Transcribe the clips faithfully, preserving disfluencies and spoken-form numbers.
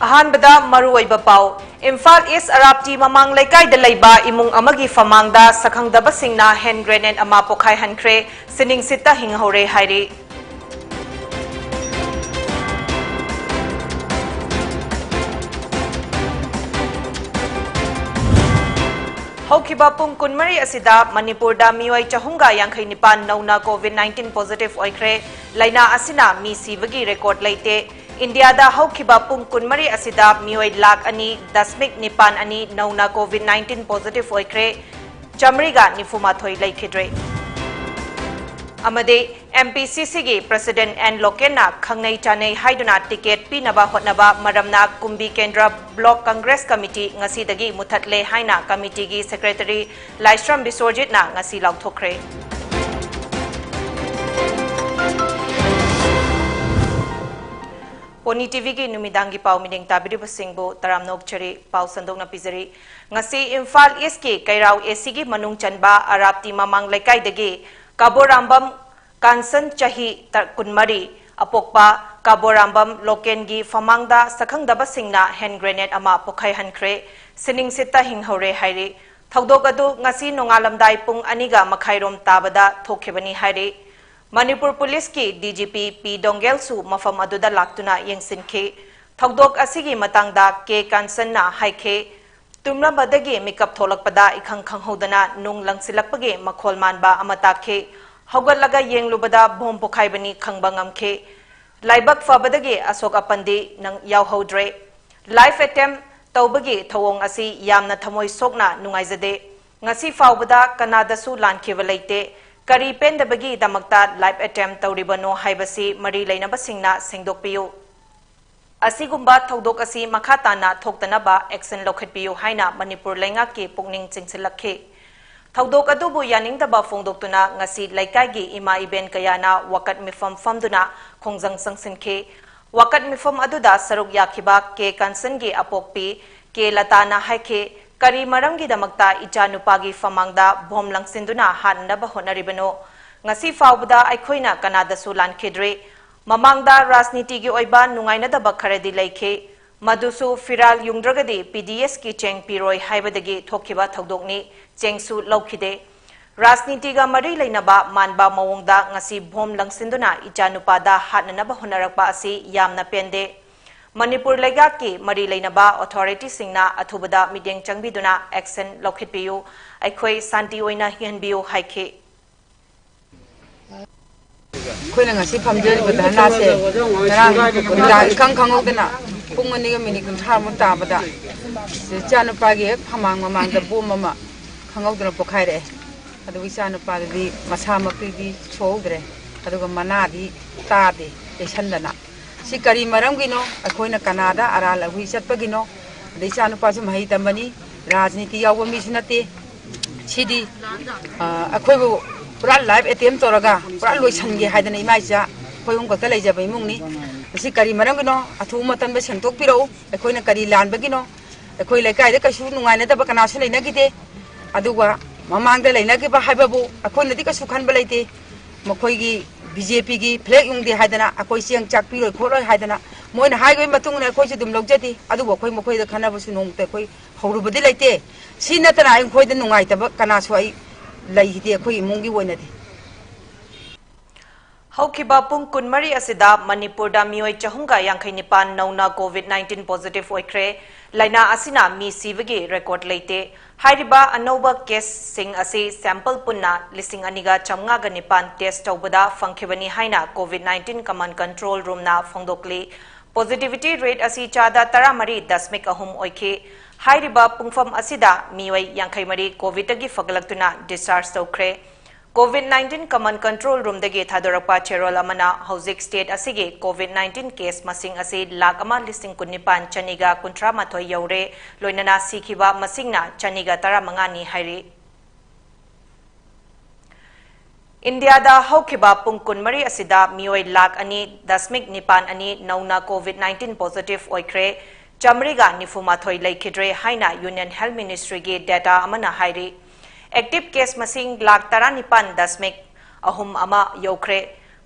ꯑꯍꯥꯟꯕꯗ ꯃꯔꯨꯑꯣꯏꯕ ꯄꯥꯎ꯫ ꯏꯝꯐꯥꯜ ꯏꯁ ꯑꯔꯥꯞꯇꯤ ꯃꯃꯥꯡ ꯂꯩꯀꯥꯏꯗ ꯂꯩꯕ ꯏꯃꯨꯡ ꯑꯃꯒꯤ ꯐꯃꯥꯡꯗ ꯁꯛꯈꯪꯗꯕꯁꯤꯡꯅ ꯍꯦꯟ ꯒ꯭ꯔꯦꯅꯦꯗ ꯑꯃ ꯄꯣꯈꯥꯏꯍꯟꯈ꯭ꯔꯦ꯫ ꯁꯤꯅꯤꯡꯁꯤꯠꯇ ꯍꯤꯡꯍꯧꯔꯦ ꯍꯥꯏꯔꯤ꯫ ꯍꯧꯈꯤꯕ ꯄꯨꯡ ꯀꯨꯟꯃꯔꯤ ꯑꯁꯤꯗ ꯃꯅꯤꯄꯨꯔꯗ ꯃꯤꯑꯣꯏ ꯆꯍꯨꯝꯒ ꯌꯥꯡꯈꯩ ꯅꯤꯄꯥꯟ ꯅꯧꯅ ꯀꯣꯚꯤꯗ ꯅꯥꯏꯟꯇꯤꯟ ꯄꯣꯖꯤꯇꯤꯚ ꯑꯣꯏꯈ꯭ꯔꯦ꯫ ꯂꯥꯏꯅꯥ ꯑꯁꯤꯅ ꯃꯤ ꯁꯤꯕꯒꯤ ꯔꯦꯀꯣꯔꯗ ꯂꯩꯇꯦ꯫ ꯏꯟꯗꯤꯌꯥꯗ ꯍꯧꯈꯤꯕ ꯄꯨꯡ ꯀꯨꯟꯃꯔꯤ ꯑꯁꯤꯗ ꯃꯤꯑꯣꯏ ꯂꯥꯈ ꯑꯅꯤ ꯗꯁꯃꯤꯛ ꯅꯤꯄꯥꯟ ꯑꯅꯤ ꯅꯧꯅ ꯀꯣꯚꯤꯗ ꯅꯥꯏꯟꯇꯤꯟ ꯄꯣꯖꯤꯇꯤꯚ ꯑꯣꯏꯈ꯭ꯔꯦ꯫ ꯆꯥꯃꯔꯤꯒ ꯅꯤꯐꯨ ꯃꯥꯊꯣꯏ ꯂꯩꯈꯤꯗ꯭ꯔꯦ꯫ ꯑꯃꯗꯤ ꯑꯦꯝ ꯄꯤ ꯁꯤ ꯁꯤꯒꯤ ꯄ꯭ꯔꯁꯤꯗꯦꯟ ꯑꯦꯟ ꯂꯣꯀꯦꯟꯅ ꯈꯪꯅꯩ ꯆꯥꯅꯩ ꯍꯥꯏꯗꯨꯅ ꯇꯤꯀꯦꯠ ꯄꯤꯅꯕ ꯍꯣꯠꯅꯕ ꯃꯔꯝꯅ ꯀꯨꯝꯕꯤ ꯀꯦꯟꯗ꯭ꯔ ꯕ꯭ꯂꯣꯛ ꯀꯪꯒ꯭ꯔꯦꯁ ꯀꯃꯤꯇꯤ ꯉꯁꯤꯗꯒꯤ ꯃꯨꯊꯠꯂꯦ ꯍꯥꯏꯅ ꯀꯃꯤꯇꯤꯒꯤ ꯁꯦꯀ꯭ꯔꯦꯇꯔꯤ ꯂꯥꯏꯁ꯭ꯔꯝ ꯕꯤꯁ꯭ꯋꯔꯖꯤꯠꯅ ꯉꯁꯤ ꯂꯥꯎꯊꯣꯛꯈ꯭ꯔꯦ꯫ ꯄꯣꯅꯤ ꯇꯤ ꯚꯤꯒꯤ ꯅꯨꯃꯤꯗꯥꯡꯒꯤ ꯄꯥꯎ ꯃꯤꯠꯌꯦꯡ ꯇꯥꯕꯤꯔꯤꯕꯁꯤꯡꯕꯨ ꯇꯔꯥꯝꯅ ꯑꯣꯛꯆꯔꯤ꯫ ꯄꯥꯎ ꯁꯟꯗꯣꯛꯅ ꯄꯤꯖꯔꯤ꯫ ꯉꯁꯤ ꯏꯝꯐꯥꯜ ꯏꯁꯀꯤ ꯀꯩꯔꯥꯎ ꯑꯦ ꯁꯤꯒꯤ ꯃꯅꯨꯡ ꯆꯟꯕ ꯑꯔꯥꯞꯇꯤ ꯃꯃꯥꯡ ꯂꯩꯀꯥꯏꯗꯒꯤ ꯀꯥꯕꯣꯔꯥꯝꯕꯝ ꯀꯥꯟꯁꯟ, ꯆꯍꯤ ꯇ-, ꯀꯨꯟꯃꯔꯤ, ꯑꯄꯣꯛꯄ ꯀꯥꯕꯣꯔꯥꯝꯕꯝ ꯂꯣꯀꯦꯟꯒꯤ ꯐꯃꯥꯡꯗ ꯁꯛꯈꯪꯗꯕꯁꯤꯡꯅ ꯍꯦꯟ ꯒ꯭ꯔꯦꯅꯦꯗ ꯑꯃ ꯄꯣꯈꯥꯏꯍꯟꯈ꯭ꯔꯦ꯫ ꯁꯤꯅꯤꯡꯁꯤꯠꯇ ꯍꯤꯡꯍꯧꯔꯦ ꯍꯥꯏꯔꯤ꯫ ꯊꯧꯗꯣꯛ ꯑꯗꯨ ꯉꯁꯤ ꯅꯣꯡꯉꯥꯜꯂꯝꯗꯥꯏ ꯄꯨꯡ ꯑꯅꯤꯒ ꯃꯈꯥꯏꯔꯣꯝ ꯇꯥꯕꯗ ꯊꯣꯛꯈꯤꯕꯅꯤ ꯍꯥꯏꯔꯤ꯫ ꯃꯅꯤꯄꯨꯔ ꯄꯨꯂꯤꯁꯀꯤ ꯗꯤ ꯖꯤ ꯄꯤ ꯄꯤ ꯗꯣꯡꯒꯦꯜꯁꯨ ꯃꯐꯝ ꯑꯗꯨꯗ ꯂꯥꯛꯇꯨꯅ ꯌꯦꯡꯁꯤꯟꯈꯤ꯫ ꯊꯧꯗꯣꯛ ꯑꯁꯤꯒꯤ ꯃꯇꯥꯡꯗ ꯀꯦ ꯀꯥꯟꯁꯟꯅ ꯍꯥꯏꯈꯤ, "ꯇꯨꯝꯂꯝꯕꯗꯒꯤ ꯃꯤꯀꯞ ꯊꯣꯛꯂꯛꯄꯗ ꯏꯈꯪ ꯈꯪꯍꯧꯗꯅ ꯅꯨꯡ ꯂꯪꯁꯤꯜꯂꯛꯄꯒꯤ ꯃꯈꯣꯜ ꯃꯥꯟꯕ ꯑꯃ ꯇꯥꯈꯤ꯫ ꯍꯧꯒꯠꯂꯒ ꯌꯦꯡꯂꯨꯕꯗ ꯕꯣꯝ ꯄꯣꯈꯥꯏꯕꯅꯤ ꯈꯪꯕ ꯉꯝꯈꯤ꯫ ꯂꯥꯏꯕꯛ ꯐꯕꯗꯒꯤ ꯑꯁꯣꯛ ꯑꯄꯟꯗꯤ ꯅꯪ ꯌꯥꯎꯍꯧꯗ꯭ꯔꯦ꯫ ꯂꯥꯏꯐ ꯑꯦꯇꯦꯝ ꯇꯧꯕꯒꯤ ꯊꯧꯑꯣꯡ ꯑꯁꯤ ꯌꯥꯝꯅ ꯊꯃꯣꯏ ꯁꯣꯛꯅ ꯅꯨꯡꯉꯥꯏꯖꯗꯦ꯫ ꯉꯁꯤ ꯐꯥꯎꯕꯗ ꯀꯅꯥꯗꯁꯨ ꯂꯥꯟꯈꯤꯕ ꯂꯩꯇꯦ꯫ ꯀꯔꯤ ꯄꯦꯟꯗꯕꯒꯤꯗꯃꯛꯇ ꯂꯥꯏꯐ ꯑꯦꯇꯦꯝ ꯇꯧꯔꯤꯕꯅꯣ ꯍꯥꯏꯕꯁꯤ ꯃꯔꯤ ꯂꯩꯅꯕꯁꯤꯡꯅ ꯁꯦꯡꯗꯣꯛꯄꯤꯌꯨ꯫ ꯑꯁꯤꯒꯨꯝꯕ ꯊꯧꯗꯣꯛ ꯑꯁꯤ ꯃꯈꯥ ꯇꯥꯅ ꯊꯣꯛꯇꯅꯕ ꯑꯦꯛꯁꯟ ꯂꯧꯈꯠꯄꯤꯌꯨ" ꯍꯥꯏꯅ ꯃꯅꯤꯄꯨꯔ ꯂꯩꯉꯥꯛꯀꯤ ꯄꯨꯛꯅꯤꯡ ꯆꯤꯡꯁꯤꯜꯂꯛꯈꯤ꯫ ꯊꯧꯗꯣꯛ ꯑꯗꯨꯕꯨ ꯌꯥꯅꯤꯡꯗꯕ ꯐꯣꯡꯗꯣꯛꯇꯨꯅ ꯉꯁꯤ ꯂꯩꯀꯥꯏꯒꯤ ꯏꯃꯥ ꯏꯕꯦꯟ ꯀꯌꯥꯅ ꯋꯥꯀꯠ ꯃꯤꯐꯝ ꯐꯝꯗꯨꯅ ꯈꯣꯡꯖꯪ ꯆꯪꯁꯤꯟꯈꯤ꯫ ꯋꯥꯀꯠ ꯃꯤꯐꯝ ꯑꯗꯨꯗ ꯁꯔꯨꯛ ꯌꯥꯈꯤꯕ ꯀꯦ ꯀꯥꯟꯁꯟꯒꯤ ꯑꯄꯣꯛꯄꯤ ꯀꯦ ꯂꯇꯥꯅ ꯍꯥꯏꯈꯤ, "ꯀꯔꯤ ꯃꯔꯝꯒꯤꯗꯃꯛꯇ ꯏꯆꯥ ꯅꯨꯄꯥꯒꯤ ꯐꯃꯥꯡꯗ ꯕꯣꯝ ꯂꯪꯁꯤꯟꯗꯨꯅ ꯍꯥꯠꯅꯅꯕ ꯍꯣꯠꯅꯔꯤꯕꯅꯣ? ꯉꯁꯤ ꯐꯥꯎꯕꯗ ꯑꯩꯈꯣꯏꯅ ꯀꯅꯥꯗꯁꯨ ꯂꯥꯟꯈꯤꯗ꯭ꯔꯤ꯫ ꯃꯃꯥꯡꯗ ꯔꯥꯖꯅꯤꯇꯤꯒꯤ ꯑꯣꯏꯕ ꯅꯨꯡꯉꯥꯏꯅꯗꯕ ꯈꯔꯗꯤ ꯂꯩꯈꯤ꯫ ꯃꯗꯨꯁꯨ ꯐꯤꯔꯥꯜ ꯌꯨꯡꯗ꯭ꯔꯒꯗꯤ ꯄꯤ ꯗꯤ ꯑꯦꯁꯀꯤ ꯆꯦꯡ ꯄꯤꯔꯣꯏ ꯍꯥꯏꯕꯗꯒꯤ ꯊꯣꯛꯈꯤꯕ ꯊꯧꯗꯣꯛꯅꯤ꯫ ꯆꯦꯡꯁꯨ ꯂꯧꯈꯤꯗꯦ꯫ ꯔꯥꯖꯅꯤꯇꯤꯒ ꯃꯔꯤ ꯂꯩꯅꯕ ꯃꯥꯟꯕ ꯃꯑꯣꯡꯗ ꯉꯁꯤ ꯕꯣꯝ ꯂꯪꯁꯤꯟꯗꯨꯅ ꯏꯆꯥꯅꯨꯄꯥꯗ ꯍꯥꯠꯅꯅꯕ ꯍꯣꯠꯅꯔꯛꯄ ꯑꯁꯤ ꯌꯥꯝꯅ ꯄꯦꯟꯗꯦ꯫ ꯃꯅꯤꯄꯨꯔ ꯂꯩꯉꯥꯛꯀꯤ ꯃꯔꯤ ꯂꯩꯅꯕ ꯑꯣꯊꯣꯔꯤꯇꯤꯁꯤꯡꯅ ꯑꯊꯨꯕꯗ ꯃꯤꯠꯌꯦꯡ ꯆꯪꯕꯤꯗꯨꯅ ꯑꯦꯛꯁꯟ ꯂꯧꯈꯠꯄꯤꯌꯨ, ꯑꯩꯈꯣꯏ ꯁꯥꯟꯇꯤ ꯑꯣꯏꯅ ꯍꯤꯡꯍꯟꯕꯤꯌꯨ ꯍꯥꯏꯈꯤ꯫ ꯑꯩꯈꯣꯏꯅ ꯉꯁꯤ ꯐꯝꯖꯔꯤꯕ ꯙꯔꯅꯥꯁꯦ ꯉꯔꯥꯡ ꯅꯨꯡꯗꯥꯡ ꯏꯈꯪ ꯈꯪꯍꯧꯗꯅ ꯄꯨꯡ ꯑꯅꯤꯒ ꯃꯤꯅꯤꯠ ꯀꯨꯟꯊ꯭ꯔꯥꯃꯨꯛ ꯇꯥꯕꯗ ꯏꯆꯥꯅꯨꯄꯥꯒꯤ ꯍꯦꯛ ꯐꯃꯥꯡ ꯃꯃꯥꯡꯗ ꯕꯣꯝ ꯑꯃ ꯈꯪꯍꯧꯗꯅ ꯄꯣꯈꯥꯏꯔꯛꯑꯦ꯫ ꯑꯗꯨꯕꯨ ꯏꯆꯥꯅꯨꯄꯥꯗꯨꯗꯤ ꯃꯁꯥꯃꯛꯇꯤꯗꯤ ꯁꯣꯛꯍꯧꯗ꯭ꯔꯦ, ꯑꯗꯨꯒ ꯃꯅꯥꯗꯤ ꯇꯥꯗꯦ ꯌꯩꯁꯟꯗꯅ꯫ ꯁꯤ ꯀꯔꯤ ꯃꯔꯝꯒꯤꯅꯣ? ꯑꯩꯈꯣꯏꯅ ꯀꯅꯥꯗ ꯑꯔꯥꯜ ꯑꯍꯨꯏ ꯆꯠꯄꯒꯤꯅꯣ? ꯑꯗꯩ ꯏꯆꯥꯅꯨꯄꯥꯁꯨ ꯃꯍꯩ ꯇꯝꯕꯅꯤ, ꯔꯥꯖꯅꯤꯇꯤ ꯌꯥꯎꯕ ꯃꯤꯁꯨ ꯅꯠꯇꯦ꯫ ꯁꯤꯗꯤ ꯑ, ꯑꯩꯈꯣꯏꯕꯨ ꯄꯨꯔꯥ ꯂꯥꯏꯐ ꯑꯦꯇꯦꯝ ꯇꯧꯔꯒ ꯄꯨꯔꯥ ꯂꯣꯏꯁꯟꯒꯦ ꯍꯥꯏꯗꯅ ꯏꯃꯥ ꯏꯆꯥ ꯑꯩꯈꯣꯏ ꯑꯍꯨꯝ ꯈꯛꯇ ꯂꯩꯖꯕ ꯏꯃꯨꯡꯅꯤ꯫ ꯃꯁꯤ ꯀꯔꯤ ꯃꯔꯝꯒꯤꯅꯣ? ꯑꯊꯨꯕ ꯃꯇꯝꯗ ꯁꯦꯡꯗꯣꯛꯄꯤꯔꯛꯎ꯫ ꯑꯩꯈꯣꯏꯅ ꯀꯔꯤ ꯂꯥꯟꯕꯒꯤꯅꯣ? ꯑꯩꯈꯣꯏ ꯂꯩꯀꯥꯏꯗ ꯀꯩꯁꯨ ꯅꯨꯡꯉꯥꯏꯅꯗꯕ ꯀꯅꯥꯁꯨ ꯂꯩꯅꯈꯤꯗꯦ꯫ ꯑꯗꯨꯒ ꯃꯃꯥꯡꯗ ꯂꯩꯅꯈꯤꯕ ꯍꯥꯏꯕꯕꯨ ꯑꯩꯈꯣꯏꯅꯗꯤ ꯀꯩꯁꯨ ꯈꯟꯕ ꯂꯩꯇꯦ꯫ ꯃꯈꯣꯏꯒꯤ ꯕꯤ ꯖꯦ ꯄꯤꯒꯤ ꯐ꯭ꯂꯦꯛ ꯌꯨꯡꯗꯦ ꯍꯥꯏꯗꯅ ꯑꯩꯈꯣꯏ ꯆꯦꯡ ꯆꯥꯛ ꯄꯤꯔꯣꯏ ꯈꯣꯠꯂꯣꯏ ꯍꯥꯏꯗꯅ ꯃꯣꯏꯅ ꯍꯥꯏꯈꯤꯕꯒꯤ ꯃꯇꯨꯡ ꯏꯟꯅ ꯑꯩꯈꯣꯏꯁꯨ ꯑꯗꯨꯝ ꯂꯧꯖꯗꯦ꯫ ꯑꯗꯨꯕꯨ ꯑꯩꯈꯣꯏ ꯃꯈꯣꯏꯗ ꯈꯟꯅꯕꯁꯨ ꯅꯣꯡꯃꯇ ꯑꯩꯈꯣꯏ ꯍꯧꯔꯨꯕꯗꯤ ꯂꯩꯇꯦ꯫ ꯁꯤ ꯅꯠꯇꯅ ꯑꯩꯈꯣꯏꯗ ꯅꯨꯡꯉꯥꯏꯇꯕ ꯀꯅꯥꯁꯨ ꯑꯩ ꯂꯩꯈꯤꯗꯦ ꯑꯩꯈꯣꯏ ꯏꯃꯨꯡꯒꯤ ꯑꯣꯏꯅꯗꯤ꯫ ꯍꯧꯈꯤꯕ ꯄꯨꯡ ꯀꯨꯟꯃꯔꯤ ꯑꯁꯤꯗ ꯃꯅꯤꯄꯨꯔꯗ ꯃꯤꯑꯣꯏ ꯆꯍꯨꯝꯒ ꯌꯥꯡꯈꯩ ꯅꯤꯄꯥꯟ ꯅꯧꯅ ꯀꯣꯚꯤꯗ ꯅꯥꯏꯟꯇꯤꯟ ꯄꯣꯖꯤꯇꯤꯚ ꯑꯣꯏꯈ꯭ꯔꯦ꯫ ꯂꯥꯏꯅꯥ ꯑꯁꯤꯅ ꯃꯤ ꯁꯤꯕꯒꯤ ꯔꯦꯀꯣꯔꯗ ꯂꯩꯇꯦ꯫ ꯍꯥꯏꯔꯤꯕ ꯑꯅꯧꯕ ꯀꯦꯁꯁꯤꯡ ꯑꯁꯤ ꯁꯦꯝꯄꯜ ꯄꯨꯟꯅ ꯂꯤꯁꯤꯡ ꯑꯅꯤꯒ ꯆꯥꯝꯃꯉꯥꯒ ꯅꯤꯄꯥꯟ ꯇꯦꯁ ꯇꯧꯕꯗ ꯐꯪꯈꯤꯕꯅꯤ ꯍꯥꯏꯅ ꯀꯣꯚꯤꯗ ꯅꯥꯏꯟꯇꯤꯟ ꯀꯃꯥꯟ ꯀꯟꯇ꯭ꯔꯣꯜ ꯔꯨꯝꯅ ꯐꯣꯡꯗꯣꯛꯂꯤ꯫ ꯄꯣꯖꯤꯇꯤꯚꯤꯇꯤ ꯔꯦꯠ ꯑꯁꯤ ꯆꯥꯗ ꯇꯔꯥꯃꯔꯤ ꯗꯁꯃꯤꯛ ꯑꯍꯨꯝ ꯑꯣꯏꯈꯤ꯫ ꯍꯥꯏꯔꯤꯕ ꯄꯨꯡꯐꯝ ꯑꯁꯤꯗ ꯃꯤꯑꯣꯏ ꯌꯥꯡꯈꯩ ꯃꯔꯤ ꯀꯣꯚꯤꯗꯇꯒꯤ ꯐꯒꯠꯂꯛꯇꯨꯅ ꯗꯤꯁꯆꯥꯔꯖ ꯇꯧꯈ꯭ꯔꯦ꯫ ꯀꯣꯚꯤꯗ ꯅꯥꯏꯟꯇꯤꯟ ꯀꯃꯥꯟ ꯀꯟꯇ꯭ꯔꯣꯜ ꯔꯨꯝꯗꯒꯤ ꯊꯥꯗꯣꯔꯛꯄ ꯆꯦꯔꯣꯜ ꯑꯃꯅ ꯍꯧꯖꯤꯛ ꯁ꯭ꯇꯦꯠ ꯑꯁꯤꯒꯤ ꯀꯣꯚꯤꯗ ꯅꯥꯏꯟꯇꯤꯟ ꯀꯦꯁ ꯃꯁꯤꯡ ꯑꯁꯤ ꯂꯥꯈ ꯑꯃ ꯂꯤꯁꯤꯡ ꯀꯨꯟꯅꯤꯄꯥꯟ ꯆꯅꯤꯒ ꯀꯨꯟꯊ꯭ꯔꯥ ꯃꯥꯊꯣꯏ ꯌꯧꯔꯦ, ꯂꯣꯏꯅꯅ ꯁꯤꯈꯤꯕ ꯃꯁꯤꯡꯅ ꯆꯅꯤꯒ ꯇꯔꯥꯃꯉꯥꯅꯤ ꯍꯥꯏꯔꯤ꯫ ꯏꯟꯗꯤꯌꯥꯗ ꯍꯧꯈꯤꯕ ꯄꯨꯡ ꯀꯨꯟꯃꯔꯤ ꯑꯁꯤꯗ ꯃꯤꯑꯣꯏ ꯂꯥꯈ ꯑꯅꯤ ꯗꯁꯃꯤꯛ ꯅꯤꯄꯥꯟ ꯑꯅꯤ ꯅꯧꯅ ꯀꯣꯚꯤꯗ ꯅꯥꯏꯟꯇꯤꯟ ꯄꯣꯖꯤꯇꯤꯚ ꯑꯣꯏꯈ꯭ꯔꯦ, ꯆꯥꯃꯔꯤꯒ ꯅꯤꯐꯨ ꯃꯥꯊꯣꯏ ꯂꯩꯈꯤꯗ꯭ꯔꯦ ꯍꯥꯏꯅ ꯌꯨꯅꯤꯌꯟ ꯍꯦꯜꯊ ꯃꯤꯅꯤꯁꯇ꯭ꯔꯤꯒꯤ ꯗꯦꯇꯥ ꯑꯃꯅ ꯍꯥꯏꯔꯤ꯫ ꯑꯦꯛꯇꯤꯚ ꯀꯦꯁ ꯃꯁꯤꯡ ꯂꯥꯈ ꯇꯔꯥꯅꯤꯄꯥꯟ ꯗꯁꯃꯤꯛ ꯑꯍꯨꯝ ꯑꯃ ꯌꯧꯈ꯭ꯔꯦ꯫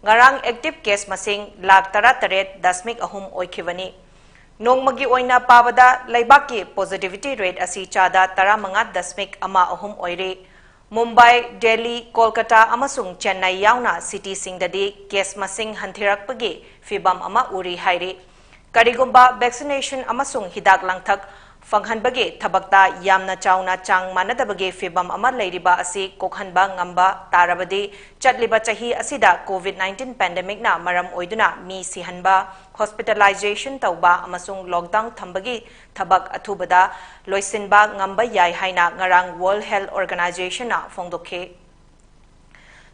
ꯉꯔꯥꯡ ꯑꯦꯛꯇꯤꯚ ꯀꯦꯁ ꯃꯁꯤꯡ ꯂꯥꯈ ꯇꯔꯥꯇꯔꯦꯠ ꯗꯁꯃꯤꯛ ꯑꯍꯨꯝ ꯑꯣꯏꯈꯤꯕꯅꯤ꯫ ꯅꯣꯡꯃꯒꯤ ꯑꯣꯏꯅ ꯄꯥꯕꯗ ꯂꯩꯕꯥꯛꯀꯤ positivity rate ꯑꯁꯤ ꯆꯥꯗ ꯇꯔꯥꯃꯉꯥ ꯗꯁꯃꯤꯛ ꯑꯃ ꯑꯍꯨꯝ ꯑꯣꯏꯔꯦ꯫ ꯃꯨꯝꯕꯥꯏ, ꯗꯦꯜꯂꯤ, ꯀꯣꯜꯀꯇꯥ ꯑꯃꯁꯨꯡ ꯆꯦꯟꯅꯥꯏ ꯌꯥꯎꯅ cityꯁꯤꯡꯗꯗꯤ case ꯃꯁꯤꯡ ꯍꯟꯊꯔꯛꯄꯒꯤ ꯐꯤꯚꯝ ꯑꯃ ꯎꯔꯤ ꯍꯥꯏꯔꯤ꯫ ꯀꯔꯤꯒꯨꯝꯕ vaccination ꯑꯃꯁꯨꯡ ꯍꯤꯗꯥꯛ ꯂꯥꯡꯊꯛ ꯐꯪꯍꯟꯕꯒꯤ ꯊꯕꯛꯇ ꯌꯥꯝꯅ ꯆꯥꯎꯅ ꯆꯥꯡ ꯃꯥꯟꯅꯗꯕꯒꯤ ꯐꯤꯚꯝ ꯑꯃ ꯂꯩꯔꯤꯕ ꯑꯁꯤ ꯀꯣꯛꯍꯟꯕ ꯉꯝꯕ ꯇꯥꯔꯕꯗꯤ, ꯆꯠꯂꯤꯕ ꯆꯍꯤ ꯑꯁꯤꯗ COVID nineteen pandemicꯅ ꯃꯔꯝ ꯑꯣꯏꯗꯨꯅ ꯃꯤ ꯁꯤꯍꯟꯕ, hospitalization ꯇꯧꯕ ꯑꯃꯁꯨꯡ lockdown ꯊꯝꯕꯒꯤ ꯊꯕꯛ ꯑꯊꯨꯕꯗ ꯂꯣꯏꯁꯤꯟꯕ ꯉꯝꯕ ꯌꯥꯏ ꯍꯥꯏꯅ ꯉꯔꯥꯡ World Health Organizationꯅ ꯐꯣꯡꯗꯣꯛꯈꯤ꯫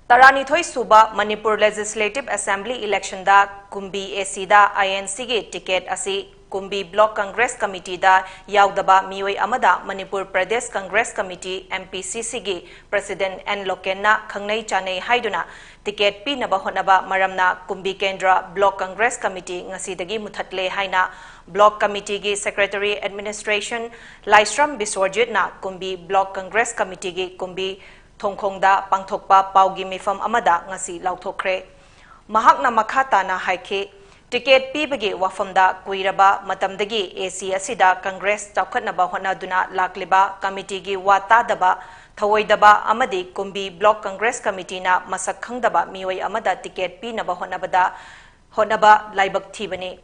ꯇꯔꯥꯅꯤꯊꯣꯏ ꯁꯨꯕ ꯃꯅꯤꯄꯨꯔ Legislative Assembly electionꯗ ꯀꯨꯝꯕꯤ ACꯗ INCꯒꯤ ticket ꯑꯁꯤ ꯀꯨꯝꯕꯤ Block Congress Committeeꯗ ꯌꯥꯎꯗꯕ ꯃꯤꯑꯣꯏ ꯑꯃꯗ Manipur Pradesh Congress Committee, MPCCꯒꯤ President N ꯂꯣꯀꯦꯟꯅ ꯈꯪꯅꯩ ꯆꯥꯟꯅꯩ ꯍꯥꯏꯗꯨꯅ ticket ꯄꯤꯅꯕ ꯍꯣꯠꯅꯕ ꯃꯔꯝꯅ ꯀꯨꯝꯕꯤ ꯀꯦꯟꯗ꯭ꯔ Block Congress Committee ꯉꯁꯤꯗꯒꯤ ꯃꯨꯊꯠꯂꯦ ꯍꯥꯏꯅ Block Committeeꯒꯤ Secretary Administration ꯂꯥꯏꯁ꯭ꯔꯝ ꯕꯤꯁ꯭ꯋꯔꯖꯤꯠꯅ ꯀꯨꯝꯕꯤ Block Congress Committeeꯒꯤ ꯀꯨꯝꯕꯤ ꯊꯣꯡꯈꯣꯡꯗ ꯄꯥꯡꯊꯣꯛꯄ ꯄꯥꯎꯒꯤ ꯃꯤꯐꯝ ꯑꯃꯗ ꯉꯁꯤ ꯂꯥꯎꯊꯣꯛꯈ꯭ꯔꯦ꯫ ꯃꯍꯥꯛꯅ ꯃꯈꯥ ꯇꯥꯅ ꯍꯥꯏꯈꯤ, ticket ꯄꯤꯕꯒꯤ ꯋꯥꯐꯝꯗ ꯀꯨꯏꯔꯕ ꯃꯇꯝꯗꯒꯤ AC ꯑꯁꯤꯗ Congress ꯆꯥꯎꯈꯠꯅꯕ ꯍꯣꯠꯅꯗꯨꯅ ꯂꯥꯛꯂꯤꯕ committeeꯒꯤ ꯋꯥ ꯇꯥꯗꯕ, ꯊꯧꯑꯣꯏꯗꯕ ꯑꯃꯗꯤ ꯀꯨꯝꯕꯤ Block Congress Committeeꯅ ꯃꯁꯛ ꯈꯪꯗꯕ ꯃꯤꯑꯣꯏ ꯑꯃꯗ ticket ꯄꯤꯅꯕ ꯍꯣꯠꯅꯕꯗ, ꯍꯣꯠꯅꯕ ꯂꯥꯏꯕꯛ ꯊꯤꯕꯅꯤ꯫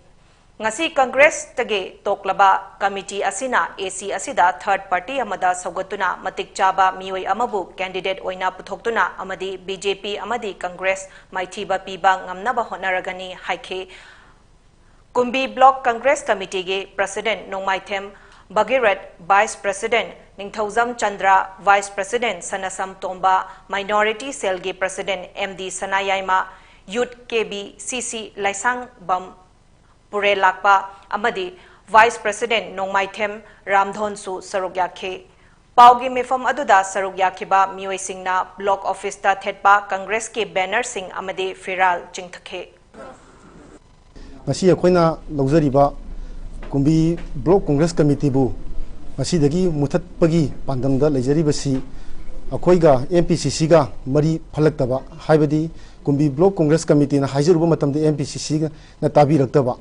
ꯉꯁꯤ Congressꯇꯒꯤ ꯇꯣꯛꯂꯕ committee ꯑꯁꯤꯅ AC ꯑꯁꯤꯗ third party ꯑꯃꯗ ꯁꯧꯒꯠꯇꯨꯅ ꯃꯇꯤꯛ ꯆꯥꯕ ꯃꯤꯑꯣꯏ ꯑꯃꯕꯨ candidate ꯑꯣꯏꯅ ꯄꯨꯊꯣꯛꯇꯨꯅ ꯑꯃꯗꯤ BJP ꯑꯃꯗꯤ Congress ꯃꯥꯏꯊꯤꯕ ꯄꯤꯕ ꯉꯝꯅꯕ ꯍꯣꯠꯅꯔꯒꯅꯤ ꯍꯥꯏꯈꯤ꯫ ꯀꯨꯝꯕꯤ Block Congress Committeeꯒꯤ President ꯅꯣꯡꯃꯥꯏꯊꯦꯝ ꯚꯒꯤꯔꯠ, Vice President ꯅꯤꯡꯊꯧꯖꯝ ꯆꯟꯗ꯭ꯔ, Vice President ꯁꯅꯁꯝ ꯇꯣꯝꯕ, Minority Cellꯒꯤ President MD ꯁꯅꯥꯌꯥꯏꯃ, Youth KBCC ꯂꯥꯏꯁꯥꯡꯕꯝ ꯄꯨꯔꯦ ꯂꯥꯛꯄ ꯑꯃꯗꯤ Vice President ꯅꯣꯡꯃꯥꯏꯊꯦꯝ ꯔꯥꯝꯙꯣꯟꯁꯨ ꯁꯔꯨꯛ ꯌꯥꯈꯤ꯫ ꯄꯥꯎꯒꯤ ꯃꯤꯐꯝ ꯑꯗꯨꯗ ꯁꯔꯨꯛ ꯌꯥꯈꯤꯕ ꯃꯤꯑꯣꯏꯁꯤꯡꯅ block officeꯇ ꯊꯦꯠꯄ Congressꯀꯤ bannerꯁꯤꯡ ꯑꯃꯗꯤ ꯐꯤꯔꯥꯜ ꯆꯤꯡꯊꯈꯤ꯫ ꯉꯁꯤ ꯑꯩꯈꯣꯏꯅ ꯂꯧꯖꯔꯤꯕ ꯀꯨꯝꯕꯤ Block Congress Committeeꯕꯨ ꯉꯁꯤꯗꯒꯤ ꯃꯨꯊꯠꯄꯒꯤ ꯄꯥꯟꯗꯝꯗ ꯂꯩꯖꯔꯤꯕꯁꯤ ꯑꯩꯈꯣꯏꯒ MPCCꯒ ꯃꯔꯤ ꯐꯠꯂꯛꯇꯕ, ꯍꯥꯏꯕꯗꯤ ꯀꯨꯝꯕꯤ Block Congress Committeeꯅ ꯍꯥꯏꯖꯔꯨꯕ ꯃꯇꯝꯗ MPCCꯅ ꯇꯥꯕꯤꯔꯛꯇꯕ,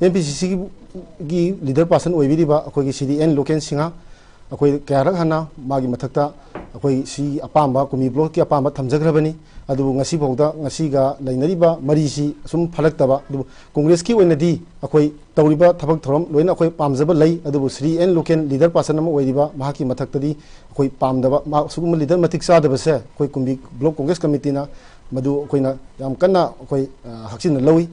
ꯑꯦꯟ ꯄꯤ ꯁꯤ ꯁꯤꯒꯤ ꯂꯤꯗꯔ ꯄꯥꯔꯁꯟ ꯑꯣꯏꯕꯤꯔꯤꯕ ꯑꯩꯈꯣꯏꯒꯤ ꯁ꯭ꯔꯤ ꯑꯦꯟ ꯂꯣꯀꯦꯟ ꯁꯤꯡꯍ, ꯑꯩꯈꯣꯏ ꯀꯌꯥꯔꯛ ꯍꯥꯟꯅ ꯃꯥꯒꯤ ꯃꯊꯛꯇ ꯑꯩꯈꯣꯏ ꯁꯤ ꯑꯄꯥꯝꯕ, ꯀꯨꯝꯕꯤ ꯕ꯭ꯂꯣꯛꯀꯤ ꯑꯄꯥꯝꯕ ꯊꯝꯖꯈ꯭ꯔꯕꯅꯤ꯫ ꯑꯗꯨꯕꯨ ꯉꯁꯤꯐꯥꯎꯗ, ꯉꯁꯤꯒ ꯂꯩꯅꯔꯤꯕ ꯃꯔꯤꯁꯤ ꯑꯁꯨꯝ ꯐꯠꯂꯛꯇꯕ꯫ ꯑꯗꯨꯕꯨ ꯀꯣꯡꯒ꯭ꯔꯦꯁꯀꯤ ꯑꯣꯏꯅꯗꯤ ꯑꯩꯈꯣꯏ ꯇꯧꯔꯤꯕ ꯊꯕꯛ ꯊꯧꯔꯝ ꯂꯣꯏꯅ ꯑꯩꯈꯣꯏ ꯄꯥꯝꯖꯕ ꯂꯩ꯫ ꯑꯗꯨꯕꯨ Shri N Loken leader person ꯑꯃ ꯑꯣꯏꯔꯤꯕ ꯃꯍꯥꯛꯀꯤ ꯃꯊꯛꯇꯗꯤ ꯑꯩꯈꯣꯏ ꯄꯥꯝꯗꯕ, ꯃꯍꯥꯛ ꯁꯤꯒꯨꯝꯕ ꯂꯤꯗꯔ ꯃꯇꯤꯛ ꯆꯥꯗꯕꯁꯦ ꯑꯩꯈꯣꯏ ꯀꯨꯝꯕꯤ ꯕ꯭ꯂꯣꯛ ꯀꯣꯡꯒ꯭ꯔꯦꯁ ꯀꯃꯤꯇꯤꯅ ꯃꯗꯨ ꯑꯩꯈꯣꯏꯅ ꯌꯥꯝ ꯀꯟꯅ ꯑꯩꯈꯣꯏ, ꯑ, ꯍꯛꯆꯤꯟꯅ ꯂꯧꯏ꯫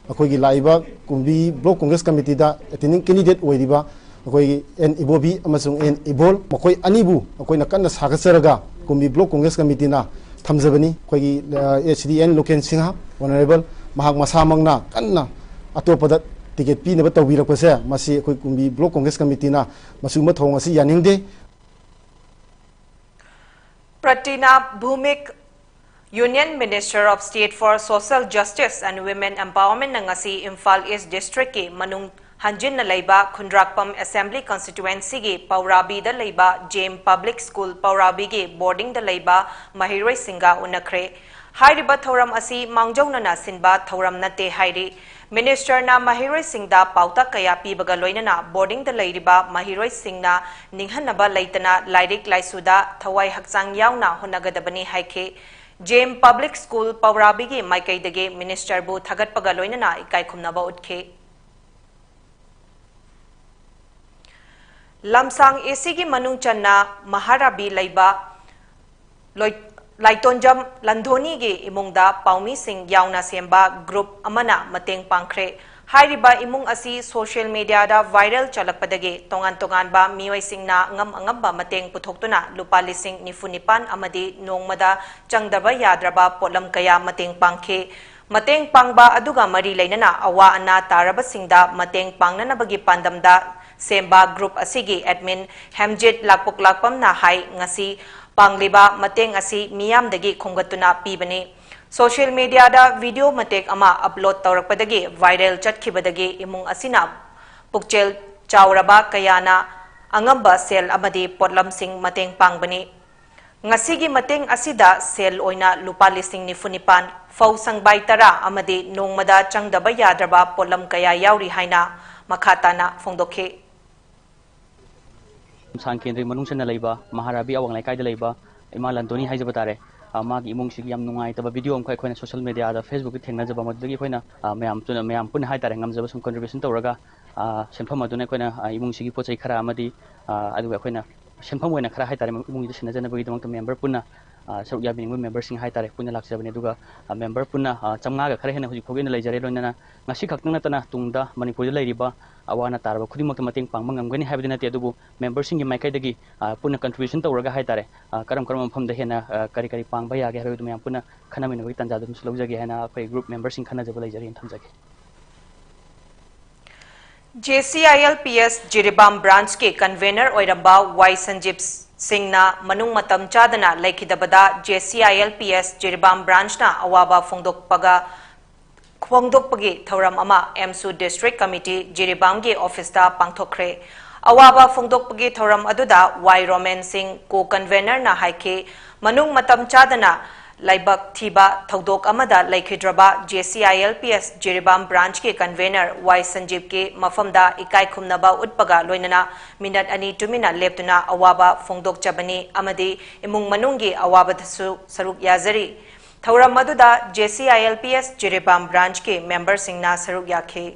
ꯑꯩꯈꯣꯏꯒꯤ ꯂꯥꯛꯏꯕ ꯀꯨꯝꯕꯤ ꯕ꯭ꯂꯣꯛ ꯀꯣꯡꯒ꯭ꯔꯦꯁ ꯀꯃꯤꯇꯤꯗ ꯑꯦꯇꯦꯟꯗꯤꯡ ꯀꯦꯟꯗꯤꯗꯦꯠ ꯑꯣꯏꯔꯤꯕ ꯑꯩꯈꯣꯏꯒꯤ ꯑꯦꯟ ꯏꯕꯣꯕꯤ ꯑꯃꯁꯨꯡ ꯑꯦꯟ ꯏꯕꯣꯜ, ꯃꯈꯣꯏ ꯑꯅꯤꯕꯨ ꯑꯩꯈꯣꯏꯅ ꯀꯟꯅ ꯁꯥꯒꯠꯆꯔꯒ ꯀꯨꯝꯕꯤ ꯕ꯭ꯂꯣꯛ ꯀꯣꯡꯒ꯭ꯔꯦꯁ ꯀꯃꯤꯇꯤꯅ ꯊꯝꯖꯕꯅꯤ꯫ ꯑꯩꯈꯣꯏꯒꯤ, ꯑ, ꯁ꯭ꯔꯤ ꯑꯦꯟ ꯂꯣꯀꯦꯟ ꯁꯤꯡꯍ, ꯑꯣꯅꯔꯦꯕꯜ, ꯃꯍꯥꯛ ꯃꯁꯥꯃꯛꯅ ꯀꯟꯅ ꯑꯇꯣꯞꯄꯗ ꯇꯤꯀꯦꯠ ꯄꯤꯅꯕ ꯇꯧꯕꯤꯔꯛꯄꯁꯦ, ꯃꯁꯤ ꯑꯩꯈꯣꯏ ꯀꯨꯝꯕꯤ ꯕ꯭ꯂꯣꯛ ꯀꯣꯡꯒ꯭ꯔꯦꯁ ꯀꯃꯤꯇꯤꯅ ꯃꯁꯤꯒꯨꯝꯕ ꯊꯧꯑꯣꯡ ꯑꯁꯤ ꯌꯥꯅꯤꯡꯗꯦ꯫ ꯄ꯭ꯔꯇꯤꯅꯥ ꯚꯨꯃꯤꯛ, Union Minister of State for Social Justice and Women Empowerment ꯅ ꯉꯁꯤ ꯏꯝꯐꯥꯜ ꯏꯁ ꯗꯤꯁꯇ꯭ꯔꯤꯛꯀꯤ ꯃꯅꯨꯡ ꯍꯟꯖꯤꯟꯅ ꯂꯩꯕ ꯈꯨꯟꯗ꯭ꯔꯥꯛꯄꯝ ꯑꯦꯁꯦꯝꯕ꯭ꯂꯤ ꯀꯟꯁꯇꯤꯇ꯭ꯋꯦꯟꯁꯤꯒꯤ ꯄꯧꯔꯥꯕꯤꯗ ꯂꯩꯕ ꯖꯦꯝ ꯄꯕ꯭ꯂꯤꯛ ꯁ꯭ꯀꯨꯜ ꯄꯧꯔꯥꯕꯤꯒꯤ ꯕꯣꯔꯗꯤꯡꯗ ꯂꯩꯕ ꯃꯍꯩꯔꯣꯏꯁꯤꯡꯒ ꯎꯅꯈ꯭ꯔꯦ꯫ ꯍꯥꯏꯔꯤꯕ ꯊꯧꯔꯝ ꯑꯁꯤ ꯃꯥꯡꯖꯧꯅꯅ ꯁꯤꯟꯕ ꯊꯧꯔꯝ ꯅꯠꯇꯦ ꯍꯥꯏꯔꯤ꯫ ꯃꯤꯅꯤꯁꯇꯔꯅ ꯃꯍꯩꯔꯣꯏꯁꯤꯡꯗ ꯄꯥꯎꯇꯥꯛ ꯀꯌꯥ ꯄꯤꯕꯒ ꯂꯣꯏꯅꯅ ꯕꯣꯔꯗꯤꯡꯗ ꯂꯩꯔꯤꯕ ꯃꯍꯩꯔꯣꯏꯁꯤꯡꯅ ꯅꯤꯡꯍꯟꯅꯕ ꯂꯩꯇꯅ ꯂꯥꯏꯔꯤꯛ ꯂꯥꯏꯁꯨꯗ ꯊꯋꯥꯏ ꯍꯛꯆꯥꯡ ꯌꯥꯎꯅ ꯍꯣꯠꯅꯒꯗꯕꯅꯤ ꯍꯥꯏꯈꯤ꯫ ꯖꯦꯝ ꯄꯕ꯭ꯂꯤꯛ ꯁ꯭ꯀꯨꯜ ꯄꯧꯔꯥꯕꯤꯒꯤ ꯃꯥꯏꯀꯩꯗꯒꯤ ꯃꯤꯅꯤꯁꯇꯔꯕꯨ ꯊꯥꯒꯠꯄꯒ ꯂꯣꯏꯅꯅ ꯏꯀꯥꯏ ꯈꯨꯝꯅꯕ ꯎꯠꯈꯤ꯫ ꯂꯝꯁꯥꯡ ꯑꯦ ꯁꯤꯒꯤ ꯃꯅꯨꯡ ꯆꯟꯅ ꯃꯍꯥꯔꯥꯕꯤ ꯂꯩꯕ ꯂꯣꯏ-, ꯂꯥꯏꯇꯣꯟꯖꯝ ꯂꯟꯙꯣꯅꯤꯒꯤ ꯏꯃꯨꯡꯗ ꯄꯥꯎꯃꯤꯁꯤꯡ ꯌꯥꯎꯅ ꯁꯦꯝꯕ ꯒ꯭ꯔꯨꯞ ꯑꯃꯅ ꯃꯇꯦꯡ ꯄꯥꯡꯈ꯭ꯔꯦ꯫ ꯍꯥꯏꯔꯤꯕ ꯏꯃꯨꯡ ꯑꯁꯤ ꯁꯣꯁꯤꯌꯦꯜ ꯃꯤꯗꯤꯌꯥꯗ ꯚꯥꯏꯔꯦꯜ ꯆꯠꯂꯛꯄꯗꯒꯤ ꯇꯣꯉꯥꯟ ꯇꯣꯉꯥꯟꯕ ꯃꯤꯑꯣꯏꯁꯤꯡꯅ ꯑꯉꯝ ꯑꯉꯝꯕ ꯃꯇꯦꯡ ꯄꯨꯊꯣꯛꯇꯨꯅ ꯂꯨꯄꯥ ꯂꯤꯁꯤꯡ ꯅꯤꯐꯨ ꯅꯤꯄꯥꯟ ꯑꯃꯗꯤ ꯅꯣꯡꯃꯗ ꯆꯪꯗꯕ ꯌꯥꯗ꯭ꯔꯕ ꯄꯣꯠꯂꯝ ꯀꯌꯥ ꯃꯇꯦꯡ ꯄꯥꯡꯈꯤ꯫ ꯃꯇꯦꯡ ꯄꯥꯡꯕ ꯑꯗꯨꯒ ꯃꯔꯤ ꯂꯩꯅꯅ ꯑꯋꯥ ꯑꯅꯥ ꯇꯥꯔꯕꯁꯤꯡꯗ ꯃꯇꯦꯡ ꯄꯥꯡꯅꯅꯕꯒꯤ ꯄꯥꯟꯗꯝꯗ ꯁꯦꯝꯕ ꯒ꯭ꯔꯨꯞ ꯑꯁꯤꯒꯤ ꯑꯦꯗꯃꯤꯟ ꯍꯦꯝꯖꯤꯠ ꯂꯥꯛꯄꯣꯛꯂꯥꯛꯄꯝꯅ ꯍꯥꯏ, ꯉꯁꯤ ꯄꯥꯡꯂꯤꯕ ꯃꯇꯦꯡ ꯑꯁꯤ ꯃꯤꯌꯥꯝꯗꯒꯤ ꯈꯣꯝꯒꯠꯇꯨꯅ ꯄꯤꯕꯅꯤ꯫ ꯁꯣꯁꯤꯌꯦꯜ ꯃꯤꯗꯤꯌꯥꯗ ꯚꯤꯗꯤꯑꯣ ꯃꯇꯦꯛ ꯑꯃ ꯑꯞꯂꯣꯗ ꯇꯧꯔꯛꯄꯗꯒꯤ ꯚꯥꯏꯔꯦꯜ ꯆꯠꯈꯤꯕꯗꯒꯤ ꯏꯃꯨꯡ ꯑꯁꯤꯅ ꯄꯨꯛꯆꯦꯜ ꯆꯥꯎꯔꯕ ꯀꯌꯥꯅ ꯑꯉꯝꯕ ꯁꯦꯜ ꯑꯃꯗꯤ ꯄꯣꯠꯂꯝꯁꯤꯡ ꯃꯇꯦꯡ ꯄꯥꯡꯕꯅꯤ꯫ ꯉꯁꯤꯒꯤ ꯃꯇꯦꯡ ꯑꯁꯤꯗ ꯁꯦꯜ ꯑꯣꯏꯅ ꯂꯨꯄꯥ ꯂꯤꯁꯤꯡ ꯅꯤꯐꯨ ꯅꯤꯄꯥꯟ, ꯐꯧ ꯁꯪꯕꯥꯏ ꯇꯔꯥ ꯑꯃꯗꯤ ꯅꯣꯡꯃꯗ ꯆꯪꯗꯕ ꯌꯥꯗ꯭ꯔꯕ ꯄꯣꯠꯂꯝ ꯀꯌꯥ ꯌꯥꯎꯔꯤ ꯍꯥꯏꯅ ꯃꯈꯥ ꯇꯥꯅ ꯐꯣꯡꯗꯣꯛꯈꯤ꯫ ꯁꯥꯡ ꯀꯦꯟꯗ꯭ꯔꯒꯤ ꯃꯅꯨꯡ ꯆꯟꯅ ꯂꯩꯕ ꯃꯍꯥꯔꯥꯕꯤ ꯑꯋꯥꯡ ꯂꯩꯀꯥꯏꯗ ꯂꯩꯕ ꯏꯃꯥ ꯂꯟꯗꯣꯅꯤ ꯍꯥꯏꯖꯕ ꯇꯥꯔꯦ꯫ ꯑ, ꯃꯥꯒꯤ ꯏꯃꯨꯡꯁꯤꯒꯤ ꯌꯥꯝ ꯅꯨꯡꯉꯥꯏꯇꯕ ꯚꯤꯗꯤꯑꯣ ꯑꯃꯈꯛ ꯑꯩꯈꯣꯏꯅ ꯁꯣꯁꯤꯌꯦꯜ ꯃꯦꯗꯤꯌꯥꯗ, ꯐꯦꯁꯕꯨꯛꯇ ꯊꯦꯡꯅꯖꯕ, ꯃꯗꯨꯗꯒꯤ ꯑꯩꯈꯣꯏꯅ, ꯑ, ꯃꯌꯥꯝ ꯄꯨꯟꯅ, ꯃꯌꯥꯝ ꯄꯨꯟꯅ ꯍꯥꯏꯇꯥꯔꯦ, ꯉꯝꯖꯕ ꯁꯨꯝ ꯀꯟꯇ꯭ꯔꯤꯕ꯭ꯌꯨꯁꯟ ꯇꯧꯔꯒ, ꯑ, ꯁꯦꯟꯐꯝ ꯑꯗꯨꯅ ꯑꯩꯈꯣꯏꯅ, ꯑ, ꯏꯃꯨꯡꯁꯤꯒꯤ ꯄꯣꯠ ꯆꯩ ꯈꯔ ꯑꯃꯗꯤ, ꯑ, ꯑꯗꯨꯒ ꯑꯩꯈꯣꯏꯅ ꯁꯦꯟꯐꯝ ꯑꯣꯏꯅ ꯈꯔ ꯍꯥꯏꯇꯥꯔꯦ, ꯏꯃꯨꯡꯁꯤꯗ ꯁꯤꯟꯅꯖꯅꯕꯒꯤꯗꯃꯛꯇ ꯃꯦꯝꯕꯔ ꯄꯨꯟꯅ, ꯑ, ꯁꯔꯨꯛ ꯌꯥꯕꯤꯅꯤꯡꯕ ꯃꯦꯝꯕꯔꯁꯤꯡ ꯍꯥꯏꯇꯥꯔꯦ, ꯄꯨꯟꯅ ꯂꯥꯛꯆꯕꯅꯤ꯫ ꯑꯗꯨꯒ, ꯑ, ꯃꯦꯝꯕꯔ ꯄꯨꯟꯅ, ꯑ, ꯆꯥꯝꯃꯉꯥꯒ ꯈꯔ ꯍꯦꯟꯅ ꯍꯧꯖꯤꯛ ꯐꯥꯎꯒꯤ ꯑꯣꯏꯅ ꯂꯩꯖꯔꯦ꯫ ꯂꯣꯏꯅꯅ ꯉꯁꯤ ꯈꯛꯇꯪ ꯅꯠꯇꯅ ꯇꯨꯡꯗ ꯃꯅꯤꯄꯨꯔꯗ ꯂꯩꯔꯤꯕ ꯑꯋꯥ ꯑꯅꯥ ꯇꯥꯔꯕ ꯈꯨꯗꯤꯡꯃꯛꯇ ꯃꯇꯦꯡ ꯄꯥꯡꯕ ꯉꯝꯒꯅꯤ ꯍꯥꯏꯕꯗꯤ ꯅꯠꯇꯦ, ꯑꯗꯨꯕꯨ ꯃꯦꯝꯕꯔꯁꯤꯡꯒꯤ ꯃꯥꯏꯀꯩꯗꯒꯤ, ꯑ, ꯄꯨꯟꯅ ꯀꯟꯇ꯭ꯔꯤꯕ꯭ꯌꯨꯁꯟ ꯇꯧꯔꯒ ꯍꯥꯏꯇꯥꯔꯦ, ꯑ, ꯀꯔꯝ ꯀꯔꯝꯕ ꯃꯐꯝꯗ ꯍꯦꯟꯅ, ꯑ, ꯀꯔꯤ ꯀꯔꯤ ꯄꯥꯡꯕ ꯌꯥꯒꯦ ꯍꯥꯏꯕꯗꯨ ꯃꯌꯥꯝ ꯄꯨꯟꯅ ꯈꯟꯅꯃꯤꯟꯅꯕꯒꯤ ꯇꯥꯟꯖꯥꯗꯨ ꯑꯗꯨꯝꯁꯨ ꯂꯧꯖꯒꯦ ꯍꯥꯏꯅ ꯑꯩꯈꯣꯏ ꯒ꯭ꯔꯨꯞ ꯃꯦꯝꯕꯔꯁꯤꯡ ꯈꯟꯅꯖꯕ ꯂꯩꯖꯔꯤꯅ ꯊꯝꯖꯒꯦ꯫ JCILPS ꯖꯤꯔꯤꯕꯥꯝ ꯕ꯭ꯔꯥꯟꯆꯀꯤ ꯀꯟꯚꯦꯅꯔ ꯑꯣꯏꯔꯝꯕ ꯋꯥꯏ ꯁꯟꯖꯤꯞ ꯁꯤꯡꯅ ꯃꯅꯨꯡ ꯃꯇꯝ ꯆꯥꯗꯅ ꯂꯩꯈꯤꯗꯕꯗ JCILPS ꯖꯤꯔꯤꯕꯥꯝ ꯕ꯭ꯔꯥꯟꯆꯅ ꯑꯋꯥꯕ ꯐꯣꯡꯗꯣꯛꯄꯒ, ꯐꯣꯡꯗꯣꯛꯄꯒꯤ ꯊꯧꯔꯝ ꯑꯃ ꯑꯦꯝꯁꯨ ꯗꯤꯁꯇ꯭ꯔꯤꯛ ꯀꯃꯤꯇꯤ ꯖꯤꯔꯤꯕꯥꯝꯒꯤ ꯑꯣꯐꯤꯁꯇ ꯄꯥꯡꯊꯣꯛꯈ꯭ꯔꯦ꯫ ꯑꯋꯥꯕ ꯐꯣꯡꯗꯣꯛꯄꯒꯤ ꯊꯧꯔꯝ ꯑꯗꯨꯗ ꯋꯥꯏ ꯔꯣꯃꯦꯟ ꯁꯤꯡ, ꯀꯣ ꯀꯟꯚꯦꯅꯔꯅ ꯍꯥꯏꯈꯤ, ꯃꯅꯨꯡ ꯃꯇꯝ ꯆꯥꯗꯅ ꯂꯥꯏꯕꯛ ꯊꯤꯕ ꯊꯧꯗꯣꯛ ꯑꯃꯗ ꯂꯩꯈꯤꯗ꯭ꯔꯕ JCILPS ꯖꯤꯔꯤꯕꯥꯝ ꯕ꯭ꯔꯥꯟꯆꯀꯤ ꯀꯟꯚꯦꯅꯔ ꯋꯥꯏ ꯁꯟꯖꯤꯞꯀꯤ ꯃꯐꯝꯗ ꯏꯀꯥꯏ ꯈꯨꯝꯅꯕ ꯎꯠꯄꯒ ꯂꯣꯏꯅꯅ ꯃꯤꯅꯠ ꯑꯅꯤ ꯇꯨꯃꯤꯟꯅ ꯂꯦꯞꯇꯨꯅ ꯑꯋꯥꯕ ꯐꯣꯡꯗꯣꯛꯆꯕꯅꯤ ꯑꯃꯗꯤ ꯏꯃꯨꯡ ꯃꯅꯨꯡꯒꯤ ꯑꯋꯥꯕꯗꯁꯨ ꯁꯔꯨꯛ ꯌꯥꯖꯔꯤ꯫ ꯊꯧꯔꯝ ꯑꯗꯨꯗ JCILPS ꯖꯤꯔꯤꯕꯥꯝ ꯕ꯭ꯔꯥꯟꯆꯀꯤ ꯃꯦꯝꯕꯔꯁꯤꯡꯅ ꯁꯔꯨꯛ ꯌꯥꯈꯤ꯫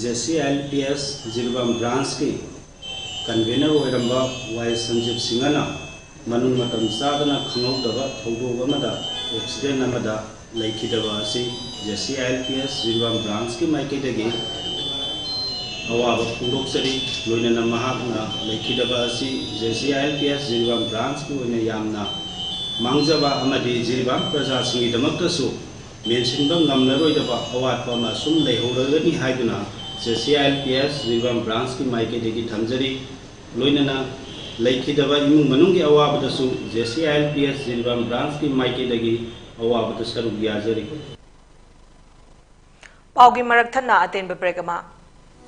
JCILPS ꯖꯤꯔꯤꯕꯥꯝ ꯕ꯭ꯔꯥꯟꯆꯀꯤ ꯀꯟꯚꯦꯅꯔ ꯑꯣꯏꯔꯝꯕ ꯋꯥꯏ ꯁꯟꯖꯤꯞ ꯁꯤꯡꯍꯅ ꯃꯅꯨꯡ ꯃꯇꯝ ꯆꯥꯗꯅ ꯈꯪꯍꯧꯗꯕ ꯊꯧꯗꯣꯛ ꯑꯃꯗ, ꯑꯦꯛꯁꯤꯗꯦꯟ ꯑꯃꯗ ꯂꯩꯈꯤꯗꯕ ꯑꯁꯤ JCILPS ꯖꯤꯔꯤꯕꯥꯝ ꯕ꯭ꯔꯥꯟꯆꯀꯤ ꯃꯥꯏꯀꯩꯗꯒꯤ ꯑꯋꯥꯕ ꯐꯣꯡꯗꯣꯛꯆꯔꯤ꯫ ꯂꯣꯏꯅꯅ ꯃꯍꯥꯛꯅ ꯂꯩꯈꯤꯗꯕ ꯑꯁꯤ JCILPS ꯖꯤꯔꯤꯕꯥꯝ ꯕ꯭ꯔꯥꯟꯆꯀꯤ ꯑꯣꯏꯅ ꯌꯥꯝꯅ ꯃꯥꯡꯖꯕ ꯑꯃꯗꯤ ꯖꯤꯔꯤꯕꯥꯝ ꯄ꯭ꯔꯖꯥꯁꯤꯡꯒꯤꯗꯃꯛꯇꯁꯨ ꯃꯦꯟꯁꯤꯟꯕ ꯉꯝꯂꯔꯣꯏꯗꯕ ꯑꯋꯥꯠꯄ ꯑꯃ ꯁꯨꯝ ꯂꯩꯍꯧꯔꯒꯅꯤ ꯍꯥꯏꯗꯨꯅ JCILPS ꯖꯤꯔꯤꯕꯥꯝ ꯕ꯭ꯔꯥꯟꯆꯀꯤ ꯃꯥꯏꯀꯩꯗꯒꯤ ꯊꯝꯖꯔꯤ꯫ ꯂꯣꯏꯅꯅ ꯂꯩꯈꯤꯗꯕ ꯏꯃꯨꯡ ꯃꯅꯨꯡꯒꯤ ꯑꯋꯥꯕꯗꯁꯨ JCILPS ꯖꯤꯔꯤꯕꯥꯝ ꯕ꯭ꯔꯥꯟꯆꯀꯤ ꯃꯥꯏꯀꯩꯗꯒꯤ ꯑꯋꯥꯕꯗ ꯁꯔꯨꯛ ꯌꯥꯖꯔꯤ꯫ ꯄꯥꯎꯒꯤ ꯃꯔꯛ ꯊꯠꯅ ꯑꯇꯦꯟꯕ ꯕ꯭ꯔꯦꯛ ꯑꯃ꯫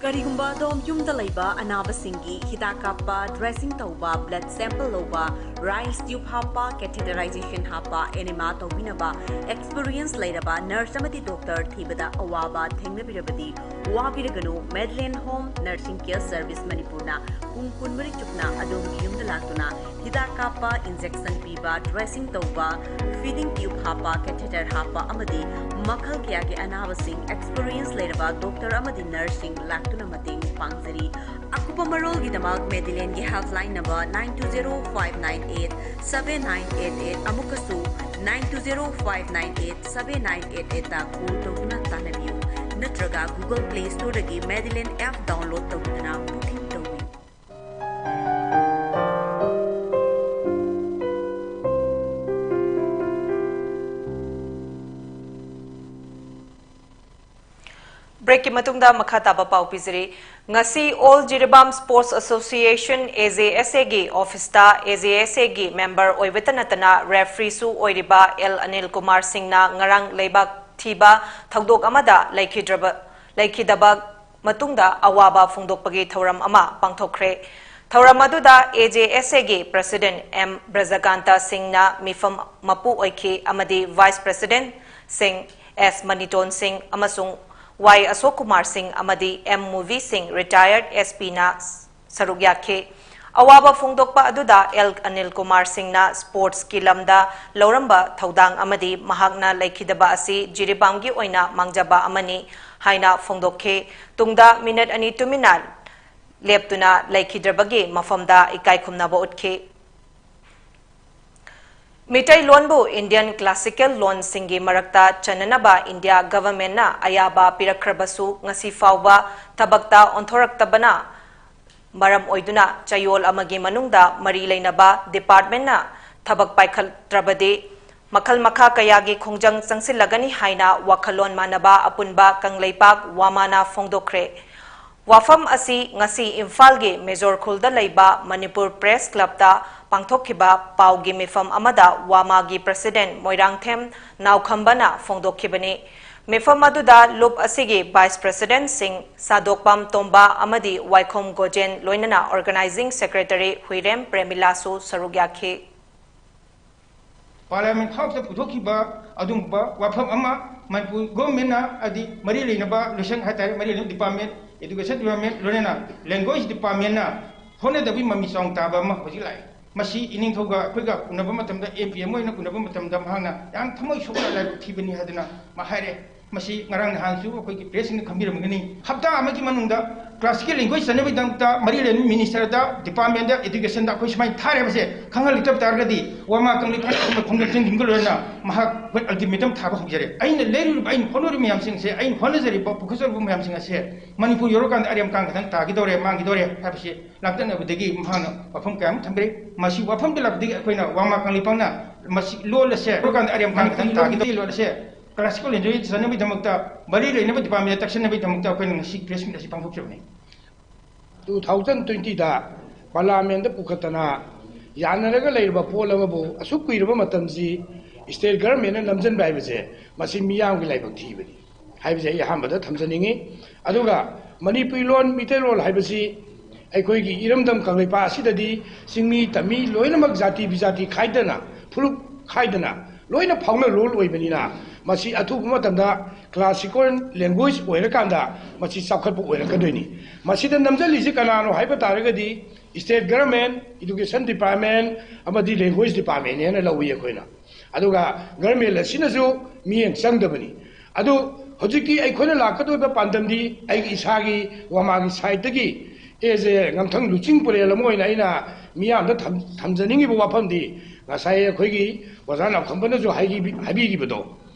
ꯀꯔꯤꯒꯨꯝꯕ ꯑꯗꯣꯝ ꯌꯨꯝꯗ ꯂꯩꯕ ꯑꯅꯥꯕꯁꯤꯡꯒꯤ ꯍꯤꯗꯥꯛ ꯀꯥꯞꯄ, dressing ꯇꯧꯕ, blood sample ꯂꯧꯕ, rice tube ꯍꯥꯞꯄ, catheterization ꯍꯥꯞꯄ, enema ꯇꯧꯕꯤꯅꯕ experience ꯂꯩꯔꯕ nurse ꯑꯃꯗꯤ doctor ꯊꯤꯕꯗ ꯑꯋꯥꯕ ꯊꯦꯡꯅꯕꯤꯔꯕꯗꯤ, ꯋꯥꯕꯤꯔꯒꯅꯨ꯫ Madeline Home Nursing Care Service ꯃꯅꯤꯄꯨꯔꯅ ꯄꯨꯡ ꯀꯨꯟꯃꯔꯤ ꯆꯨꯞꯅ ꯑꯗꯣꯝꯒꯤ ꯌꯨꯝꯗ ꯂꯥꯛꯇꯨꯅ ꯍꯤꯗꯥꯛ ꯀꯥꯞꯄ, injection ꯄꯤꯕ, dressing ꯇꯧꯕ, feeding tube ꯍꯥꯞꯄ, catheter ꯍꯥꯞꯄ ꯑꯃꯗꯤ ꯃꯈꯜ ꯀꯌꯥꯒꯤ ꯑꯅꯥꯕꯁꯤꯡ experience ꯂꯩꯔꯕ doctor ꯑꯃꯗꯤ nurseꯁꯤꯡ ꯂꯥꯛꯇꯨꯅ ꯃꯇꯦꯡ ꯄꯥꯡꯖꯔꯤ꯫ ꯑꯀꯨꯞꯄ ꯃꯔꯣꯜꯒꯤꯗꯃꯛ Madelineꯒꯤ helpline number nine two zero five nine eight seven nine eight eight, ꯑꯃꯨꯛꯀꯁꯨ nine two zero five nine eight seven nine eight eight call ꯇꯧꯗꯨꯅ ꯇꯥꯟꯅꯕꯤꯌꯨ, ꯅꯠꯇ꯭ꯔꯒ Google Play Storeꯗꯒꯤ Madeline app download ꯇꯧꯗꯨꯅ booking ꯇꯧꯕꯤꯌꯨ꯫ Breakꯀꯤ ꯃꯇꯨꯡꯗ ꯃꯈꯥ ꯇꯥꯕ ꯄꯥꯎ ꯄꯤꯖꯔꯤ꯫ ꯉꯁꯤ All Jiribam Sports Association, AJSAꯒꯤ officeꯇ AJSAꯒꯤ member ꯑꯣꯏꯕꯇ ꯅꯠꯇꯅ refereeꯁꯨ ꯑꯣꯏꯔꯤꯕ ꯑꯦꯜ ꯑꯅꯤꯜ ꯀꯨꯃꯥꯔ ꯁꯤꯡꯅ ꯉꯔꯥꯡ ꯂꯩꯕꯥꯛ ꯊꯤꯕ ꯊꯧꯗꯣꯛ ꯑꯃꯗ ꯂꯩꯈꯤꯗ꯭ꯔꯕ, ꯂꯩꯈꯤꯗꯕ ꯃꯇꯨꯡꯗ ꯑꯋꯥꯕ ꯐꯣꯡꯗꯣꯛꯄꯒꯤ ꯊꯧꯔꯝ ꯑꯃ ꯄꯥꯡꯊꯣꯛꯈ꯭ꯔꯦ꯫ ꯊꯧꯔꯝ ꯑꯗꯨꯗ AJSAꯒꯤ president ꯑꯦꯝ ꯕ꯭ꯔꯖꯀꯥꯟꯇ ꯁꯤꯡꯅ ꯃꯤꯐꯝ ꯃꯄꯨ ꯑꯣꯏꯈꯤ ꯑꯃꯗꯤ vice presidentꯁꯤꯡ ꯑꯦꯁ ꯃꯅꯤꯇꯣꯟ ꯁꯤꯡ ꯑꯃꯁꯨꯡ ꯋꯥꯏ ꯑꯁꯣꯛ ꯀꯨꯃꯥꯔ ꯁꯤꯡ ꯑꯃꯗꯤ ꯑꯦꯝ ꯃꯨꯚꯤ ꯁꯤꯡ, retired SPꯅ ꯁꯔꯨꯛ ꯌꯥꯈꯤ꯫ ꯑꯋꯥꯕ ꯐꯣꯡꯗꯣꯛꯄ ꯑꯗꯨꯗ ꯑꯦꯜ ꯑꯅꯤꯜ ꯀꯨꯃꯥꯔ ꯁꯤꯡꯅ sportsꯀꯤ ꯂꯝꯗ ꯂꯧꯔꯝꯕ ꯊꯧꯗꯥꯡ ꯑꯃꯗꯤ ꯃꯍꯥꯛꯅ ꯂꯩꯈꯤꯗꯕ ꯑꯁꯤ ꯖꯤꯔꯤꯕꯥꯝꯒꯤ ꯑꯣꯏꯅ ꯃꯥꯡꯖꯕ ꯑꯃꯅꯤ ꯍꯥꯏꯅ ꯐꯣꯡꯗꯣꯛꯈꯤ꯫ ꯇꯨꯡꯗ minute ꯑꯅꯤ ꯇꯨꯃꯤꯟꯅ ꯂꯦꯞꯇꯨꯅ ꯂꯩꯈꯤꯗ꯭ꯔꯕꯒꯤ ꯃꯐꯝꯗ ꯏꯀꯥꯏ ꯈꯨꯝꯅꯕ ꯎꯠꯈꯤ꯫ ꯃꯤꯇꯩꯂꯣꯟꯕꯨ Indian classical ꯂꯣꯟꯁꯤꯡꯒꯤ ꯃꯔꯛꯇ ꯆꯟꯅꯅꯕ India governmentꯅ ꯑꯌꯥꯕ ꯄꯤꯔꯛꯈ꯭ꯔꯕꯁꯨ ꯉꯁꯤ ꯐꯥꯎꯕ ꯊꯕꯛꯇ ꯑꯣꯟꯊꯣꯔꯛꯇꯕꯅ ꯃꯔꯝ ꯑꯣꯏꯗꯨꯅ ꯆꯌꯣꯜ ꯑꯃꯒꯤ ꯃꯅꯨꯡꯗ ꯃꯔꯤ ꯂꯩꯅꯕ departmentꯅ ꯊꯕꯛ ꯄꯥꯏꯈꯠꯇ꯭ꯔꯕꯗꯤ ꯃꯈꯜ ꯃꯈꯥ ꯀꯌꯥꯒꯤ ꯈꯣꯡꯖꯪ ꯆꯪꯁꯤꯜꯂꯒꯅꯤ ꯍꯥꯏꯅ ꯋꯥꯈꯜꯂꯣꯟ ꯃꯥꯟꯅꯕ ꯑꯄꯨꯟꯕ ꯀꯪꯂꯩꯄꯥꯛ ꯋꯥꯃꯥꯅ ꯐꯣꯡꯗꯣꯛꯈ꯭ꯔꯦ꯫ ꯋꯥꯐꯝ ꯑꯁꯤ ꯉꯁꯤ ꯏꯝꯐꯥꯜꯒꯤ ꯃꯦꯖꯣꯔ ꯈꯨꯜꯗ ꯂꯩꯕ ꯃꯅꯤꯄꯨꯔ Press Clubꯇ ꯄꯥꯡꯊꯣꯛꯈꯤꯕ ꯄꯥꯎꯒꯤ ꯃꯤꯐꯝ ꯑꯃꯗ ꯋꯥꯃꯥꯒꯤ president ꯃꯣꯏꯔꯥꯡꯊꯦꯝ ꯅꯥꯎꯈꯝꯕꯅ ꯐꯣꯡꯗꯣꯛꯈꯤꯕꯅꯤ꯫ ꯃꯤꯐꯝ ꯑꯗꯨꯗ ꯂꯨꯞ ꯑꯁꯤꯒꯤ Vice Presidentꯁꯤꯡ ꯁꯥꯗꯣꯛꯄꯝ ꯇꯣꯝꯕ ꯑꯃꯗꯤ ꯋꯥꯏꯈꯣꯝ ꯒꯣꯖꯦꯟ, ꯂꯣꯏꯅꯅ Organizing Secretary ꯍꯨꯏꯔꯦꯝ ꯄ꯭ꯔꯦꯃꯤꯂꯥꯁꯨ ꯁꯔꯨꯛ ꯌꯥꯈꯤ꯫ Parliament Houseꯇ ꯄꯨꯊꯣꯛꯈꯤꯕ ꯑꯗꯨꯒꯨꯝꯕ ꯋꯥꯐꯝ ꯑꯃ, ꯃꯅꯤꯄꯨꯔ governmentꯅ, ꯍꯥꯏꯗꯤ ꯃꯔꯤ ꯂꯩꯅꯕ ꯂꯣꯏꯁꯪ ꯍꯥꯏꯇꯥꯔꯦ, ꯃꯔꯤ ꯂꯩꯅꯕ department, Education Department, ꯂꯣꯏꯅꯅ Language Departmentꯅ ꯍꯣꯠꯅꯗꯕꯒꯤ ꯃꯃꯤ ꯆꯥꯎꯅ ꯇꯥꯕ ꯑꯃ ꯍꯧꯖꯤꯛ ꯂꯥꯛꯑꯦ꯫ ꯃꯁꯤ ꯏꯅꯤꯡꯊꯧꯒ ꯑꯩꯈꯣꯏꯒ ꯎꯅꯕ ꯃꯇꯝꯗ, M P ꯑꯃ ꯑꯣꯏꯅ ꯎꯅꯕ ꯃꯇꯝꯗ, ꯃꯍꯥꯛꯅ ꯌꯥꯝ ꯊꯃꯣꯏ ꯁꯣꯛꯅ ꯂꯥꯏꯕꯛ ꯊꯤꯕꯅꯤ ꯍꯥꯏꯗꯅ ꯃꯥ ꯍꯥꯏꯔꯦ꯫ ꯃꯁꯤ ꯉꯔꯥꯡ ꯅꯍꯥꯟꯁꯨ ꯑꯩꯈꯣꯏꯒꯤ pressꯁꯤꯡꯅ ꯈꯪꯕꯤꯔꯝꯒꯅꯤ꯫ ꯍꯞꯇꯥ ꯑꯃꯒꯤ ꯃꯅꯨꯡꯗ classical language ꯆꯠꯅꯕꯒꯤꯗꯃꯛꯇ ꯃꯔꯤ ꯂꯩꯅꯕ ministerꯗ, departmentꯗ, educationꯗ ꯑꯩꯈꯣꯏ ꯁꯨꯃꯥꯏꯅ ꯊꯥꯔꯦ ꯍꯥꯏꯕꯁꯦ ꯈꯪꯍꯜꯂꯛꯇꯕ ꯇꯥꯔꯒꯗꯤ, ꯋꯥꯃꯥ ꯀꯪꯂꯩꯄꯥꯛ ꯈꯣꯡꯖꯪ ꯆꯪꯁꯤꯟꯕꯒ ꯂꯣꯏꯅꯅ ꯃꯍꯥꯛ ꯑꯩꯈꯣꯏ ultimatum ꯊꯥꯕ ꯍꯧꯖꯔꯦ꯫ ꯑꯩꯅ ꯂꯩꯔꯨꯔꯤꯕ, ꯑꯩꯅ ꯍꯣꯠꯅꯔꯤꯕ ꯃꯌꯥꯝꯁꯤꯡꯁꯦ, ꯑꯩꯅ ꯍꯣꯠꯅꯖꯔꯤꯕ, ꯄꯨꯈꯠꯆꯔꯤꯕ ꯃꯌꯥꯝꯁꯤꯡ ꯑꯁꯦ ꯃꯅꯤꯄꯨꯔ ꯌꯧꯔꯀꯥꯟꯗ ꯑꯔꯦꯝ ꯀꯥꯡ ꯈꯛꯇꯪ ꯇꯥꯈꯤꯗꯧꯔꯦ, ꯃꯥꯡꯈꯤꯗꯧꯔꯦ ꯍꯥꯏꯕꯁꯤ ꯂꯥꯡꯇꯛꯅꯕꯗꯒꯤ ꯃꯍꯥꯛꯅ ꯋꯥꯐꯝ ꯀꯌꯥ ꯑꯃ ꯊꯝꯈ꯭ꯔꯦ꯫ ꯃꯁꯤ ꯋꯥꯐꯝꯗꯨ ꯂꯥꯛꯄꯗꯒꯤ ꯑꯩꯈꯣꯏꯅ ꯋꯥꯃꯥ ꯀꯪꯂꯩꯄꯥꯛꯅ ꯃꯁꯤ ꯂꯣꯜ ꯑꯁꯦ ꯌꯧꯔꯀꯥꯟꯗ ꯑꯔꯦꯝ ꯀꯥꯡ ꯈꯛꯇꯪ ꯇꯥꯈꯤꯗꯧꯔꯦ, ꯂꯣꯜ ꯑꯁꯦ classical language ꯆꯠꯅꯕꯒꯤꯗꯃꯛꯇ ꯃꯔꯤ ꯂꯩꯅꯕ departmentꯗ ꯇꯛꯁꯟꯅꯕꯒꯤꯗꯃꯛꯇ ꯑꯩꯈꯣꯏꯅ ꯉꯁꯤ press meet ꯑꯁꯤ ꯄꯥꯡꯊꯣꯛꯆꯕꯅꯤ꯫ Two thousand twentyꯗ Parliamentꯗ ꯄꯨꯈꯠꯇꯅ ꯌꯥꯅꯔꯒ ꯂꯩꯔꯕ ꯄꯣꯠ ꯑꯃꯕꯨ ꯑꯁꯨꯛ ꯀꯨꯏꯔꯕ ꯃꯇꯝꯁꯤ state governmentꯅ ꯅꯝꯁꯤꯟꯕ ꯍꯥꯏꯕꯁꯦ, ꯃꯁꯤ ꯃꯤꯌꯥꯝꯒꯤ ꯂꯥꯏꯕꯛ ꯊꯤꯕꯅꯤ ꯍꯥꯏꯕꯁꯦ ꯑꯩ ꯑꯍꯥꯟꯕꯗ ꯊꯝꯖꯅꯤꯡꯏ꯫ ꯑꯗꯨꯒ ꯃꯅꯤꯄꯨꯔꯤ ꯂꯣꯟ, ꯃꯤꯇꯩꯂꯣꯟ ꯍꯥꯏꯕꯁꯤ ꯑꯩꯈꯣꯏꯒꯤ ꯏꯔꯝꯗꯝ ꯀꯪꯂꯩꯄꯥꯛ ꯑꯁꯤꯗꯗꯤ ꯆꯤꯡꯃꯤ ꯇꯝꯃꯤ ꯂꯣꯏꯅꯃꯛ ꯖꯥꯇꯤ ꯕꯤꯖꯥꯇꯤ ꯈꯥꯏꯗꯅ, ꯐꯨꯔꯨꯞ ꯈꯥꯏꯗꯅ ꯂꯣꯏꯅ ꯐꯥꯎꯅ ꯂꯣꯟ ꯑꯣꯏꯕꯅꯤꯅ, ꯃꯁꯤ ꯑꯊꯨꯕ ꯃꯇꯝꯗ classical language ꯑꯣꯏꯔꯀꯥꯟꯗ ꯃꯁꯤ ꯆꯥꯎꯈꯠꯄ ꯑꯣꯏꯔꯛꯀꯗꯣꯏꯅꯤ꯫ ꯃꯁꯤꯗ ꯅꯝꯖꯜꯂꯤꯁꯤ ꯀꯅꯥꯅꯣ ꯍꯥꯏꯕ ꯇꯥꯔꯒꯗꯤ, state government, education department ꯑꯃꯗꯤ language departmentꯅꯦꯅ ꯂꯧꯏ ꯑꯩꯈꯣꯏꯅ꯫ ꯑꯗꯨꯒ government ꯑꯁꯤꯅꯁꯨ ꯃꯤꯠꯌꯦꯡ ꯆꯪꯗꯕꯅꯤ꯫ ꯑꯗꯨ ꯍꯧꯖꯤꯛꯇꯤ ꯑꯩꯈꯣꯏꯅ ꯂꯥꯛꯀꯗꯧꯔꯤꯕ ꯄꯥꯟꯗꯝꯗꯤ, ꯑꯩꯒꯤ ꯏꯁꯥꯒꯤ ꯋꯥꯃꯥꯒꯤ sideꯇꯒꯤ as a ꯉꯝꯊꯪ ꯂꯨꯆꯤꯡ ꯄꯨꯔꯦꯜ ꯑꯃ ꯑꯣꯏꯅ ꯑꯩꯅ ꯃꯤꯌꯥꯝꯗ ꯊꯝ-, ꯊꯝꯖꯅꯤꯡꯉꯤꯕ ꯋꯥꯐꯝꯗꯤ, ꯉꯁꯥꯏ ꯑꯩꯈꯣꯏꯒꯤ ꯑꯣꯖꯥ ꯅꯥꯎꯈꯝꯕꯅꯁꯨ ꯍꯥꯏꯕꯤ-, ꯍꯥꯏꯕꯤꯈꯤꯕꯗꯣ,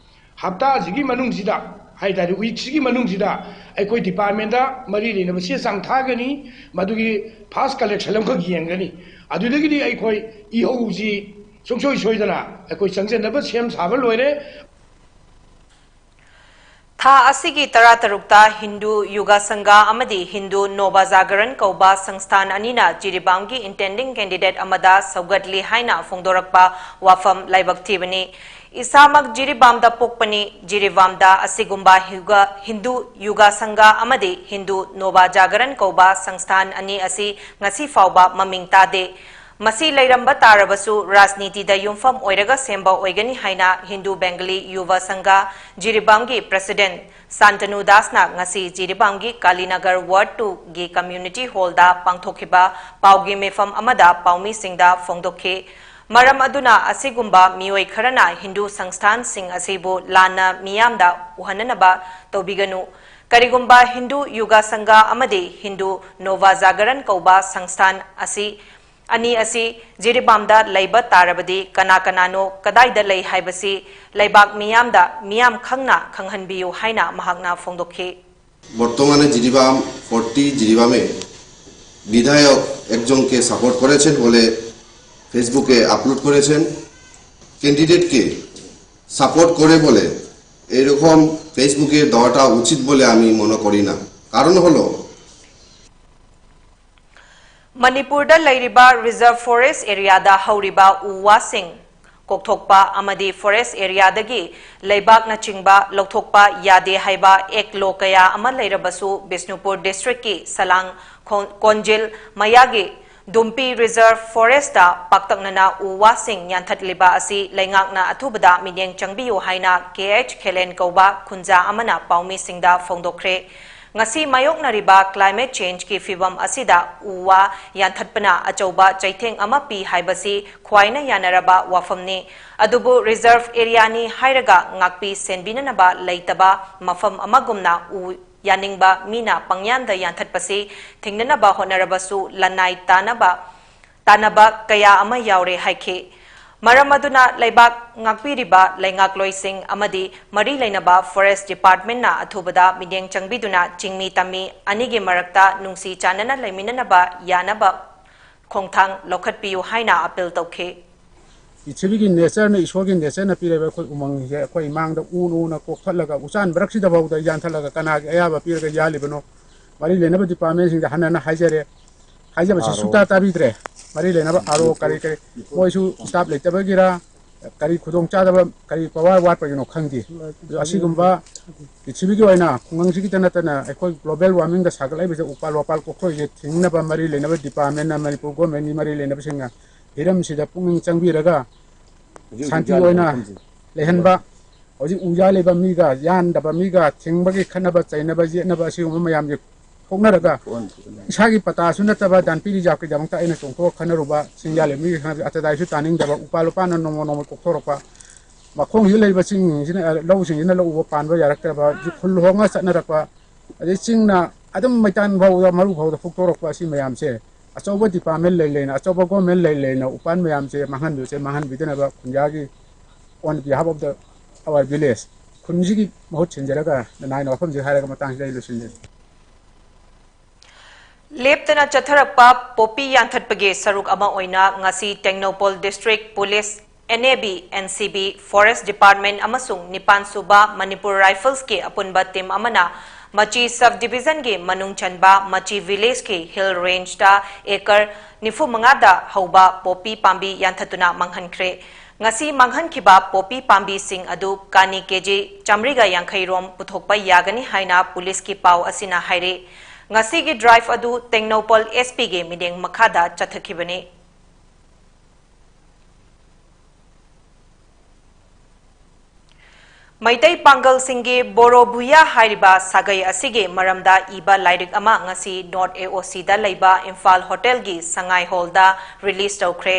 ꯍꯞꯇꯥꯁꯤꯒꯤ ꯃꯅꯨꯡꯁꯤꯗ ꯍꯥꯏꯇꯥꯔꯦ, weekꯁꯤꯒꯤ ꯃꯅꯨꯡꯁꯤꯗ ꯑꯩꯈꯣꯏ departmentꯇ ꯃꯔꯤ ꯂꯩꯅꯕ ꯆꯦ ꯆꯥꯡ ꯊꯥꯒꯅꯤ, ꯃꯗꯨꯒꯤ fast collection ꯑꯃꯈꯛ ꯌꯦꯡꯒꯅꯤ꯫ ꯑꯗꯨꯗꯒꯤꯗꯤ ꯑꯩꯈꯣꯏ ꯏꯍꯧꯁꯤ ꯁꯨꯡꯁꯣꯏ ꯁꯣꯏꯗꯅ ꯑꯩꯈꯣꯏ ꯆꯪꯁꯤꯟꯅꯕ ꯁꯦꯝ ꯁꯥꯕ ꯂꯣꯏꯔꯦ꯫ ꯊꯥ ꯑꯁꯤꯒꯤ ꯇꯔꯥꯇꯔꯨꯛꯇ ꯍꯤꯟꯗꯨ ꯌꯨꯒ ꯁꯪꯘ ꯑꯃꯗꯤ ꯍꯤꯟꯗꯨ ꯅꯣꯕ ꯖꯥꯒꯔꯟ ꯀꯧꯕ ꯁꯪꯁꯊꯥꯟ ꯑꯅꯤꯅ ꯖꯤꯔꯤꯕꯥꯝꯒꯤ intending candidate ꯑꯃꯗ ꯁꯧꯒꯠꯂꯤ ꯍꯥꯏꯅ ꯐꯣꯡꯗꯣꯔꯛꯄ ꯋꯥꯐꯝ ꯂꯥꯏꯕꯛ ꯊꯤꯕꯅꯤ꯫ ꯏꯁꯥꯃꯛ ꯖꯤꯔꯤꯕꯥꯝꯗ ꯄꯣꯛꯄꯅꯤ꯫ ꯖꯤꯔꯤꯕꯥꯝꯗ ꯑꯁꯤꯒꯨꯝꯕ ꯍꯤꯎꯒ-, ꯍꯤꯟꯗꯨ ꯌꯨꯒ ꯁꯪꯘ ꯑꯃꯗꯤ ꯍꯤꯟꯗꯨ ꯅꯣꯕꯥ ꯖꯥꯒꯔꯟ ꯀꯧꯕ ꯁꯪꯁꯊꯥꯟ ꯑꯅꯤ ꯑꯁꯤ ꯉꯁꯤ ꯐꯥꯎꯕ ꯃꯃꯤꯡ ꯇꯥꯗꯦ꯫ ꯃꯁꯤ ꯂꯩꯔꯝꯕ ꯇꯥꯔꯕꯁꯨ ꯔꯥꯖꯅꯤꯇꯤꯗ ꯌꯨꯝꯐꯝ ꯑꯣꯏꯔꯒ ꯁꯦꯝꯕ ꯑꯣꯏꯒꯅꯤ ꯍꯥꯏꯅ ꯍꯤꯟꯗꯨ ꯕꯦꯡꯒꯂꯤ ꯌꯨꯕ ꯁꯪꯘ ꯖꯤꯔꯤꯕꯥꯝꯒꯤ ꯄ꯭ꯔꯦꯁꯤꯗꯦꯟꯠ ꯁꯥꯟꯇꯅꯨ ꯗꯥꯁꯅ ꯉꯁꯤ ꯖꯤꯔꯤꯕꯥꯝꯒꯤ ꯀꯥꯂꯤꯅꯒꯔ ꯋꯥꯔꯗ ꯇꯨꯒꯤ ꯀꯝꯃ꯭ꯌꯨꯅꯤꯇꯤ ꯍꯣꯜꯗ ꯄꯥꯡꯊꯣꯛꯈꯤꯕ ꯄꯥꯎꯒꯤ ꯃꯤꯐꯝ ꯑꯃꯗ ꯄꯥꯎꯃꯤꯁꯤꯡꯗ ꯐꯣꯡꯗꯣꯛꯈꯤ꯫ ꯃꯔꯝ ꯑꯗꯨꯅ ꯑꯁꯤꯒꯨꯝꯕ ꯃꯤꯑꯣꯏ ꯈꯔꯅ ꯍꯤꯟꯗꯨ ꯁꯪꯁꯊꯥꯟꯁꯤꯡ ꯑꯁꯤꯕꯨ ꯂꯥꯟꯅ ꯃꯤꯌꯥꯝꯗ ꯎꯍꯟꯅꯅꯕ ꯇꯧꯕꯤꯒꯅꯨ꯫ ꯀꯔꯤꯒꯨꯝꯕ ꯍꯤꯟꯗꯨ ꯌꯨꯒ ꯁꯪꯘ ꯑꯃꯗꯤ ꯍꯤꯟꯗꯨ ꯅꯣꯚꯥ ꯖꯥꯒꯔꯟ ꯀꯧꯕ ꯁꯪꯁꯊꯥꯟ ꯑꯁꯤ, ꯑꯅꯤ ꯑꯁꯤ ꯖꯤꯔꯤꯕꯥꯝꯗ ꯂꯩꯕ ꯇꯥꯔꯕꯗꯤ ꯀꯅꯥ ꯀꯅꯥꯅꯣ, ꯀꯗꯥꯏꯗ ꯂꯩ ꯍꯥꯏꯕꯁꯤ ꯂꯩꯕꯥꯛ ꯃꯤꯌꯥꯝꯗ ꯃꯤꯌꯥꯝ ꯈꯪꯅ ꯈꯪꯍꯟꯕꯤꯌꯨ ꯍꯥꯏꯅ ꯃꯍꯥꯛꯅ ꯐꯣꯡꯗꯣꯛꯈꯤ꯫ বর্তমানে জিরিবাম ফোরটি জিরিবামে বিধায়ক একজনকে সাপোর্ট করেছেন বলে ফেসবুকে আপলোড করেছেন। ক্যান্ডিডেটকে সাপোর্ট করে বলে এইরকম ফেসবুকে দেওয়াটা উচিত বলে আমি মনে করি না। কারণ হলো ꯃꯅꯤꯄꯨꯔꯗ ꯂꯩꯔꯤꯕ ꯔꯤꯖꯔꯚ ꯐꯣꯔꯦꯁ꯭ꯠ ꯑꯦꯔꯤꯌꯥꯗ ꯍꯧꯔꯤꯕ ꯎ ꯋꯥꯁꯤꯡ ꯀꯣꯛꯊꯣꯛꯄ ꯑꯃꯗꯤ ꯐꯣꯔꯦꯁ꯭ꯠ ꯑꯦꯔꯤꯌꯥꯗꯒꯤ ꯂꯩꯕꯥꯛꯅꯆꯤꯡꯕ ꯂꯧꯊꯣꯛꯄ ꯌꯥꯗꯦ ꯍꯥꯏꯕ ꯑꯦꯛ ꯂꯣ ꯀꯌꯥ ꯑꯃ ꯂꯩꯔꯕꯁꯨ, ꯕꯤꯁꯅꯨꯄꯨꯔ ꯗꯤꯁꯇ꯭ꯔꯤꯛꯀꯤ ꯁꯂꯥꯡ ꯈꯣꯡ-, ꯀꯣꯟꯖꯤꯜ ꯃꯌꯥꯒꯤ ꯗꯨꯝꯄꯤ ꯔꯤꯖꯔꯚ ꯐꯣꯔꯦꯁ꯭ꯠꯇ ꯄꯥꯛꯇꯛꯅꯅ ꯎ ꯋꯥꯁꯤꯡ ꯌꯥꯟꯊꯠꯂꯤꯕ ꯑꯁꯤ ꯂꯩꯉꯥꯛꯅ ꯑꯊꯨꯕꯗ ꯃꯤꯠꯌꯦꯡ ꯆꯪꯕꯤꯌꯨ ꯍꯥꯏꯅ ꯀꯦ ꯑꯩꯆ ꯈꯦꯂꯦꯟ ꯀꯧꯕ ꯈꯨꯟꯖꯥ ꯑꯃꯅ ꯄꯥꯎꯃꯤꯁꯤꯡꯗ ꯐꯣꯡꯗꯣꯛꯈ꯭ꯔꯦ꯫ ꯉꯁꯤ ꯃꯥꯌꯣꯛꯅꯔꯤꯕ ꯀ꯭ꯂꯥꯏꯃꯦꯠ ꯆꯦꯟꯖꯀꯤ ꯐꯤꯚꯝ ꯑꯁꯤꯗ ꯎ ꯋꯥ ꯌꯥꯟꯊꯠꯄꯅ ꯑꯆꯧꯕ ꯆꯩꯊꯦꯡ ꯑꯃ ꯄꯤ ꯍꯥꯏꯕꯁꯤ ꯈ꯭ꯋꯥꯏꯅ ꯌꯥꯅꯔꯕ ꯋꯥꯐꯝꯅꯤ꯫ ꯑꯗꯨꯕꯨ ꯔꯤꯖꯔꯚ ꯑꯦꯔꯤꯌꯥꯅꯤ ꯍꯥꯏꯔꯒ ꯉꯥꯛꯄꯤ ꯁꯦꯟꯕꯤꯅꯅꯕ ꯂꯩꯇꯕ ꯃꯐꯝ ꯑꯃꯒꯨꯝꯅ ꯎ ꯌꯥꯅꯤꯡꯕ ꯃꯤꯅ ꯄꯪꯌꯥꯟꯗ ꯌꯥꯟꯊꯠꯄꯁꯤ ꯊꯤꯡꯅꯅꯕ ꯍꯣꯠꯅꯔꯕꯁꯨ ꯂꯅꯥꯏ ꯇꯥꯅꯕ ꯇꯥꯟꯅꯕ ꯀꯌꯥ ꯑꯃ ꯌꯥꯎꯔꯦ ꯍꯥꯏꯈꯤ꯫ ꯃꯔꯝ ꯑꯗꯨꯅ ꯂꯩꯕꯥꯛ ꯉꯥꯛꯄꯤꯔꯤꯕ ꯂꯩꯉꯥꯛꯂꯣꯏꯁꯤꯡ ꯑꯃꯗꯤ ꯃꯔꯤ ꯂꯩꯅꯕ ꯐꯣꯔꯦꯁ꯭ꯠ ꯗꯤꯄꯥꯔꯠꯃꯦꯟꯠꯅ ꯑꯊꯨꯕꯗ ꯃꯤꯠꯌꯦꯡ ꯆꯪꯕꯤꯗꯨꯅ ꯆꯤꯡꯃꯤ ꯇꯝꯃꯤ ꯑꯅꯤꯒꯤ ꯃꯔꯛꯇ ꯅꯨꯡꯁꯤ ꯆꯥꯟꯅꯅ ꯂꯩꯃꯤꯟꯅꯅꯕ ꯌꯥꯅꯕ ꯈꯣꯡꯊꯥꯡ ꯂꯧꯈꯠꯄꯤꯌꯨ ꯍꯥꯏꯅ ꯑꯥꯄꯤꯜ ꯇꯧꯈꯤ꯫ ꯄ꯭ꯔꯤꯊꯤꯕꯤꯒꯤ ꯅꯦꯆꯔꯅ, ꯏꯁꯣꯔꯒꯤ ꯅꯦꯆꯔꯅ ꯄꯤꯔꯕ ꯑꯩꯈꯣꯏ ꯎꯃꯪꯁꯦ ꯑꯩꯈꯣꯏ ꯏꯃꯥꯡꯗ ꯎꯅ ꯎꯅ ꯀꯣꯛꯊꯠꯂꯒ ꯎꯆꯥꯟ ꯃꯔꯛꯁꯤꯗꯐꯥꯎꯗ ꯌꯥꯟꯊꯠꯂꯒ ꯀꯅꯥꯒꯤ ꯑꯌꯥꯕ ꯄꯤꯔꯒ ꯌꯥꯜꯂꯤꯕꯅꯣ? ꯃꯔꯤ ꯂꯩꯅꯕ ꯗꯤꯄꯥꯔꯠꯃꯦꯟꯁꯤꯡꯗ ꯍꯟꯅ ꯍꯟꯅ ꯍꯥꯏꯖꯔꯦ꯫ ꯍꯥꯏꯖꯕꯁꯤ ꯁꯨꯛꯇꯥ ꯇꯥꯕꯤꯗ꯭ꯔꯦ꯫ ꯃꯔꯤ ꯂꯩꯅꯕ ꯑꯥꯔ ꯑꯣ ꯀꯔꯤ ꯀꯔꯤ ꯃꯣꯏꯁꯨ ꯁ꯭ꯇꯥꯐ ꯂꯩꯇꯕꯒꯤꯔ, ꯀꯔꯤ ꯈꯨꯗꯣꯡꯆꯥꯗꯕ, ꯀꯔꯤ ꯄꯋꯥꯔ ꯋꯥꯠꯄꯒꯤꯅꯣ ꯈꯪꯗꯦ꯫ ꯑꯗꯣ ꯑꯁꯤꯒꯨꯝꯕ ꯄ꯭ꯔꯤꯊꯤꯕꯤꯒꯤ ꯑꯣꯏꯅ ꯈꯨꯡꯒꯪꯁꯤꯒꯤꯇ ꯅꯠꯇꯅ ꯑꯩꯈꯣꯏ global warmingꯗ ꯁꯥꯒꯠꯂꯛꯏꯕꯁꯦ ꯎꯄꯥꯜ ꯋꯥꯄꯥꯜ ꯀꯣꯛꯊꯣꯛꯏꯁꯦ ꯊꯤꯡꯅꯕ ꯃꯔꯤ ꯂꯩꯅꯕ departmentꯅ, ꯃꯅꯤꯄꯨꯔ governmentꯀꯤ ꯃꯔꯤ ꯂꯩꯅꯕꯁꯤꯡꯅ ꯍꯤꯔꯝꯁꯤꯗ ꯄꯨꯛꯅꯤꯡ ꯆꯪꯕꯤꯔꯒ ꯍꯧꯖꯤꯛ ꯍꯧꯖꯤꯛ ꯁꯥꯟꯇꯤ ꯌꯥꯜꯂꯤꯕ ꯑꯣꯏꯅ ꯃꯐꯝꯁꯦ꯫ ꯂꯩꯍꯟꯕ, ꯍꯧꯖꯤꯛ ꯎ ꯌꯥꯜꯂꯤꯕ ꯃꯤꯒ, ꯌꯥꯟꯗꯕ ꯃꯤꯒ, ꯊꯤꯡꯕꯒꯤ ꯈꯠꯅꯕ ꯆꯩꯅꯕ ꯌꯦꯠꯅꯕ ꯑꯁꯤꯒꯨꯝꯕ ꯃꯌꯥꯝꯁꯦ ꯊꯣꯛꯅꯔꯒ ꯊꯣꯛꯍꯟ-, ꯊꯣꯛꯍꯟ-, ꯏꯁꯥꯒꯤ ꯄꯇꯥꯁꯨ ꯅꯠꯇꯕ ꯗꯥꯟꯄꯤ ꯔꯤꯖꯥꯕꯀꯤꯗꯃꯛꯇ ꯑꯩꯅ ꯆꯣꯡꯊꯣꯛꯑ ꯈꯠꯅꯔꯨꯕ ꯆꯤꯡ ꯌꯥꯜꯂꯤꯕ ꯃꯤꯒꯤ ꯈꯠꯅꯕꯁꯦ ꯑꯇꯗꯥꯏꯁꯨ ꯇꯥꯅꯤꯡꯗꯕ, ꯎꯄꯥꯜ ꯋꯥꯄꯥꯜꯅ ꯅꯣꯡꯃ ꯅꯣꯡꯃ ꯀꯣꯛꯊꯣꯔꯛꯄ, ꯃꯈꯣꯡꯁꯤꯗ ꯂꯩꯔꯤꯕ ꯆꯤꯡꯁꯤꯡꯁꯤꯅ, ꯂꯧꯁꯤꯡꯁꯤꯅ ꯂꯧ ꯎꯕ ꯄꯥꯟꯕ ꯌꯥꯔꯛꯇ꯭ꯔꯕ, ꯈꯨꯜ ꯍꯣꯡꯉ ꯆꯠꯅꯔꯛꯄ, ꯑꯗꯩ ꯆꯤꯡꯅ ꯑꯗꯨꯝ ꯃꯩꯇꯥꯟ ꯐꯥꯎꯗ, ꯃꯔꯨ ꯐꯥꯎꯗ ꯐꯨꯛꯇꯣꯔꯛꯄ, ꯑꯁꯤ ꯃꯌꯥꯝꯁꯦ ꯑꯆꯧꯕ department ꯂꯩ ꯂꯩꯅ, ꯑꯆꯧꯕ government ꯂꯩ ꯂꯩꯅ ꯎꯄꯥꯜ ꯃꯌꯥꯝꯁꯦ ꯃꯥꯡꯍꯟꯕꯁꯦ ꯃꯥꯡꯍꯟꯕꯤꯗꯅꯕ ꯈꯨꯟꯖꯥꯒꯤ on behalf of the, our village, ꯈꯨꯟꯁꯤꯒꯤ ꯃꯍꯨꯠ ꯁꯤꯟꯖꯔꯒ ꯅꯅꯥꯏꯅ ꯋꯥꯐꯝꯁꯦ ꯍꯥꯏꯔꯒ ꯃꯇꯥꯡꯁꯤꯗ ꯑꯩ ꯂꯣꯏꯁꯤꯟꯖꯔꯦ꯫ ꯂꯦꯞꯇꯅ ꯆꯠꯊꯔꯛꯄ ꯄꯣꯄꯤ ꯌꯥꯟꯊꯠꯄꯒꯤ ꯁꯔꯨꯛ ꯑꯃ ꯑꯣꯏꯅ ꯉꯁꯤ Tengnoupal District Police, N A B, N C B, Forest Department ꯑꯃꯁꯨꯡ ꯅꯤꯄꯥꯟ ꯁꯨꯕ Manipur Riflesꯀꯤ ꯑꯄꯨꯟꯕ team ꯑꯃꯅ ꯃꯆꯤ Sub Divisionꯒꯤ ꯃꯅꯨꯡ ꯆꯟꯕ ꯃꯆꯤ Villageꯀꯤ Hill Rangeꯇ acre ꯅꯤꯐꯨ ꯃꯉꯥꯗ ꯍꯧꯕ ꯄꯣꯄꯤ ꯄꯥꯝꯕꯤ ꯌꯥꯟꯊꯠꯇꯨꯅ ꯃꯥꯡꯍꯟꯈ꯭ꯔꯦ꯫ ꯉꯁꯤ ꯃꯥꯡꯍꯟꯈꯤꯕ ꯄꯣꯄꯤ ꯄꯥꯝꯕꯤꯁꯤꯡ ꯑꯗꯨ ꯀꯥꯅꯤ ꯀꯦꯖꯤ ꯆꯥꯃꯔꯤꯒ ꯌꯥꯡꯈꯩ ꯔꯣꯝ ꯄꯨꯊꯣꯛꯄ ꯌꯥꯒꯅꯤ ꯍꯥꯏꯅ ꯄꯨꯂꯤꯁꯀꯤ ꯄꯥꯎ ꯑꯁꯤꯅ ꯍꯥꯏꯔꯤ꯫ ꯉꯁꯤꯒꯤ drive ꯑꯗꯨ ꯇꯦꯡꯅꯧꯄꯜ S Pꯒꯤ ꯃꯤꯠꯌꯦꯡ ꯃꯈꯥꯗ ꯆꯠꯊꯈꯤꯕꯅꯤ꯫ ꯃꯩꯇꯩ ꯄꯥꯡꯒꯜꯁꯤꯡꯒꯤ ꯕꯣꯔꯣ ꯚꯨꯌꯥ ꯍꯥꯏꯔꯤꯕ ꯁꯥꯒꯩ ꯑꯁꯤꯒꯤ ꯃꯔꯝꯗ ꯏꯕ ꯂꯥꯏꯔꯤꯛ ꯑꯃ ꯉꯁꯤ North A O Cꯗ ꯂꯩꯕ ꯏꯝꯐꯥꯜ ꯍꯣꯇꯦꯜꯒꯤ ꯁꯉꯥꯏ ꯍꯣꯜꯗ release ꯇꯧꯈ꯭ꯔꯦ꯫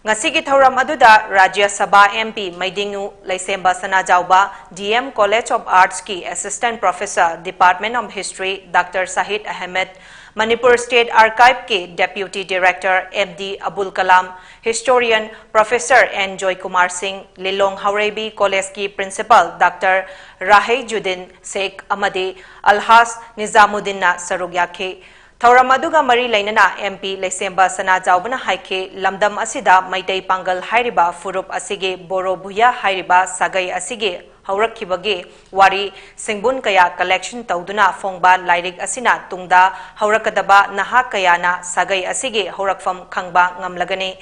ꯉꯁꯤꯒꯤ ꯊꯧꯔꯝ ꯑꯗꯨꯗ ꯔꯥꯖ꯭ꯌ ꯁꯚꯥ M P ꯃꯩꯗꯤꯡꯉꯨ ꯂꯩꯁꯦꯝꯕ Sanajaoba, D M College of Artsꯀꯤ Assistant Professor, Department of History, Doctor Sahid Ahmed, Manipur State Archiveꯀꯤ Deputy Director M D Abul Kalam, Historian Professor N Joykumar Singh, Lilong Haoreibi Collegeꯀꯤ Principal Doctor Raheijuddin Sheikh ꯑꯃꯗꯤ Alhaj Nizamuddinꯅ ꯁꯔꯨꯛ ꯌꯥꯈꯤ꯫ ꯊꯧꯔꯝ ꯑꯗꯨꯒ ꯃꯔꯤ ꯂꯩꯅꯅ M P ꯂꯩꯁꯦꯝꯕ ꯁꯅꯥꯖꯥꯎꯕꯅ ꯍꯥꯏꯈꯤ, ꯂꯝꯗꯝ ꯑꯁꯤꯗ ꯃꯩꯇꯩ ꯄꯥꯡꯒꯜ ꯍꯥꯏꯔꯤꯕ ꯐꯨꯔꯨꯞ ꯑꯁꯤꯒꯤ ꯕꯣꯔꯣ ꯚꯨꯌꯥ ꯍꯥꯏꯔꯤꯕ ꯁꯥꯒꯩ ꯑꯁꯤꯒꯤ ꯍꯧꯔꯛꯈꯤꯕꯒꯤ ꯋꯥꯔꯤ ꯁꯤꯡꯕꯨꯟ ꯀꯌꯥ collection ꯇꯧꯗꯨꯅ ꯐꯣꯡꯕ ꯂꯥꯏꯔꯤꯛ ꯑꯁꯤꯅ ꯇꯨꯡꯗ ꯍꯧꯔꯛꯀꯗꯕ ꯅꯍꯥ ꯀꯌꯥꯅ ꯁꯥꯒꯩ ꯑꯁꯤꯒꯤ ꯍꯧꯔꯛꯐꯝ ꯈꯪꯕ ꯉꯝꯂꯒꯅꯤ꯫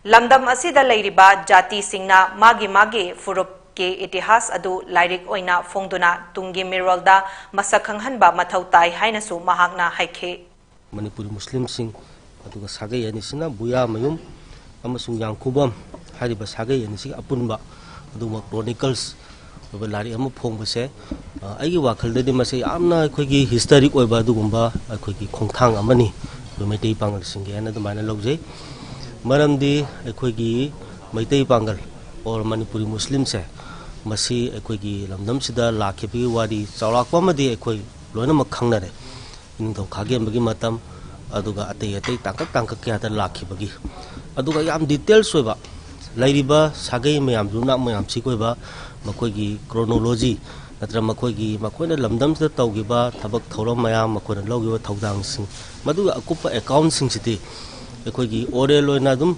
ꯂꯝꯗꯝ ꯑꯁꯤꯗ ꯂꯩꯔꯤꯕ ꯖꯥꯇꯤꯁꯤꯡꯅ ꯃꯥꯒꯤ ꯃꯥꯒꯤ ꯐꯨꯔꯨꯞꯀꯤ ꯏꯇꯤꯍꯥꯁ ꯑꯗꯨ ꯂꯥꯏꯔꯤꯛ ꯑꯣꯏꯅ ꯐꯣꯡꯗꯨꯅ ꯇꯨꯡꯒꯤ ꯃꯤꯔꯣꯜꯗ ꯃꯁꯛ ꯈꯪꯍꯟꯕ ꯃꯊꯧ ꯇꯥꯏ ꯍꯥꯏꯅꯁꯨ ꯃꯍꯥꯛꯅ ꯍꯥꯏꯈꯤ꯫ ꯃꯅꯤꯄꯨꯔꯤ ꯃꯨꯁꯂꯤꯝꯁꯤꯡ, ꯑꯗꯨꯒ ꯁꯥꯒꯩ ꯑꯅꯤꯁꯤꯅ ꯕꯨꯌꯥꯃꯌꯨꯝ ꯑꯃꯁꯨꯡ ꯌꯥꯡꯈꯨꯕꯝ ꯍꯥꯏꯔꯤꯕ ꯁꯥꯒꯩ ꯑꯅꯤꯁꯤꯒꯤ ꯑꯄꯨꯟꯕ ꯑꯗꯨꯒꯨꯝꯕ ꯀ꯭ꯔꯣꯅꯤꯀꯜꯁ ꯑꯣꯏꯕ ꯂꯥꯏꯔꯤꯛ ꯑꯃ ꯐꯣꯡꯕꯁꯦ, ꯑ, ꯑꯩꯒꯤ ꯋꯥꯈꯜꯗꯗꯤ ꯃꯁꯤ ꯌꯥꯝꯅ ꯑꯩꯈꯣꯏꯒꯤ ꯍꯤꯁꯇꯔꯤꯛ ꯑꯣꯏꯕ ꯑꯗꯨꯒꯨꯝꯕ ꯑꯩꯈꯣꯏꯒꯤ ꯈꯣꯡꯊꯥꯡ ꯑꯃꯅꯤ, ꯑꯩꯈꯣꯏ ꯃꯩꯇꯩ ꯄꯥꯉꯜꯁꯤꯡꯒꯤ ꯍꯥꯏꯅ ꯑꯗꯨꯃꯥꯏꯅ ꯂꯧꯖꯩ꯫ ꯃꯔꯝꯗꯤ ꯑꯩꯈꯣꯏꯒꯤ ꯃꯩꯇꯩ ꯄꯥꯉꯜ ꯑꯣꯔ ꯃꯅꯤꯄꯨꯔꯤ ꯃꯨꯁꯂꯤꯝꯁꯦ ꯃꯁꯤ ꯑꯩꯈꯣꯏꯒꯤ ꯂꯝꯗꯝꯁꯤꯗ ꯂꯥꯛꯈꯤꯕꯒꯤ ꯋꯥꯔꯤ ꯆꯥꯎꯔꯥꯛꯄ ꯑꯃꯗꯤ ꯑꯩꯈꯣꯏ ꯂꯣꯏꯅꯃꯛ ꯈꯪꯅꯔꯦ꯫ ꯏꯅꯤꯡꯊꯧ ꯈꯥꯒꯦꯝꯕꯒꯤ ꯃꯇꯝ, ꯑꯗꯨꯒ ꯑꯇꯩ ꯑꯇꯩ ꯇꯥꯡꯀꯛ ꯇꯥꯡꯀꯛ ꯀꯌꯥꯗ ꯂꯥꯛꯈꯤꯕꯒꯤ, ꯑꯗꯨꯒ ꯌꯥꯝ ꯗꯤꯇꯦꯜꯁ ꯑꯣꯏꯕ ꯂꯩꯔꯤꯕ ꯁꯥꯒꯩ ꯃꯌꯥꯝ, ꯌꯨꯝꯅꯥꯛ ꯃꯌꯥꯝꯁꯤꯒꯤ ꯑꯣꯏꯕ ꯃꯈꯣꯏꯒꯤ ꯀ꯭ꯔꯣꯅꯣꯂꯣꯖꯤ ꯅꯠꯇ꯭ꯔꯒ ꯃꯈꯣꯏꯒꯤ, ꯃꯈꯣꯏꯅ ꯂꯝꯗꯝꯁꯤꯗ ꯇꯧꯈꯤꯕ ꯊꯕꯛ ꯊꯧꯔꯝ ꯃꯌꯥꯝ, ꯃꯈꯣꯏꯅ ꯂꯧꯈꯤꯕ ꯊꯧꯗꯥꯡꯁꯤꯡ, ꯃꯗꯨꯒꯤ ꯑꯀꯨꯞꯄ ꯑꯦꯀꯥꯎꯟꯁꯤꯡꯁꯤꯗꯤ ꯑꯩꯈꯣꯏꯒꯤ ꯑꯣꯔꯦꯜ ꯑꯣꯏꯅ ꯑꯗꯨꯝ,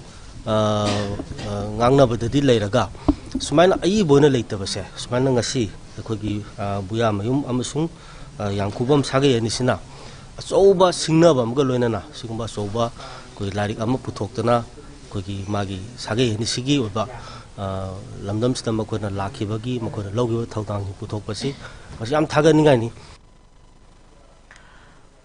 ꯑ, ꯑ, ꯉꯥꯡꯅꯕꯗꯗꯤ ꯂꯩꯔꯒ, ꯁꯨꯃꯥꯏꯅ ꯑꯏꯕ ꯑꯣꯏꯅ ꯂꯩꯇꯕꯁꯦ, ꯁꯨꯃꯥꯏꯅ ꯉꯁꯤ ꯑꯩꯈꯣꯏꯒꯤ, ꯑ, ꯕꯨꯌꯥꯃꯌꯨꯝ ꯑꯃꯁꯨꯡ, ꯑ, ꯌꯥꯡꯈꯨꯕꯝ ꯁꯥꯒꯩ ꯑꯅꯤꯁꯤꯅ ꯑꯆꯧꯕ ꯁꯤꯡꯅꯕ ꯑꯃꯒ ꯂꯣꯏꯅꯅ ꯁꯤꯒꯨꯝꯕ ꯑꯆꯧꯕ ꯑꯩꯈꯣꯏ ꯂꯥꯏꯔꯤꯛ ꯑꯃ ꯄꯨꯊꯣꯛꯇꯅ ꯑꯩꯈꯣꯏꯒꯤ ꯃꯥꯒꯤ ꯁꯥꯒꯩ ꯑꯅꯤꯁꯤꯒꯤ ꯑꯣꯏꯕ, ꯑ, ꯂꯝꯗꯝꯁꯤꯗ ꯃꯈꯣꯏꯅ ꯂꯥꯛꯈꯤꯕꯒꯤ, ꯃꯈꯣꯏꯅ ꯂꯧꯈꯤꯕ ꯊꯧꯗꯥꯡꯁꯤꯡ ꯄꯨꯊꯣꯛꯄꯁꯤ ꯃꯁꯤ ꯌꯥꯝ ꯊꯥꯒꯠꯅꯤꯡꯉꯥꯏꯅꯤ꯫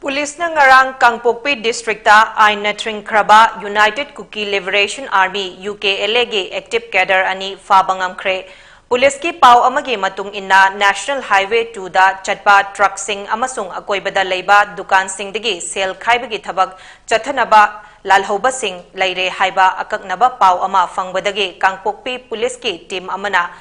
ꯄꯨꯂꯤꯁꯅ ꯉꯔꯥꯡ ꯀꯥꯡꯄꯣꯛꯄꯤ ꯗꯤꯁꯇ꯭ꯔꯤꯛꯇ ꯑꯥꯏꯟꯅ ꯊꯤꯡꯈ꯭ꯔꯕ United Kuki Liberation Army, U K L A ꯒꯤ ꯑꯦꯛꯇꯤꯚ ꯀꯦꯗꯔ ꯑꯅꯤ ꯐꯥꯕ ꯉꯝꯈ꯭ꯔꯦ꯫ ꯄꯨꯂꯤꯁꯀꯤ ꯄꯥꯎ ꯑꯃꯒꯤ ꯃꯇꯨꯡ ꯏꯟꯅ, National Highway two ꯗ ꯆꯠꯄ ꯇ꯭ꯔꯛꯁꯤꯡ ꯑꯃꯁꯨꯡ ꯑꯀꯣꯏꯕꯗ ꯂꯩꯕ ꯗꯨꯀꯥꯟꯁꯤꯡꯗꯒꯤ ꯁꯦꯜ ꯈꯥꯏꯕꯒꯤ ꯊꯕꯛ ꯆꯠꯊꯅꯕ ꯂꯥꯜꯍꯧꯕꯁꯤꯡ ꯂꯩꯔꯦ ꯍꯥꯏꯕ ꯑꯀꯛꯅꯕ ꯄꯥꯎ ꯑꯃ ꯐꯪꯕꯗꯒꯤ ꯀꯥꯡꯄꯣꯛꯄꯤ ꯄꯨꯂꯤꯁꯀꯤ ꯇꯤꯝ ꯑꯃꯅ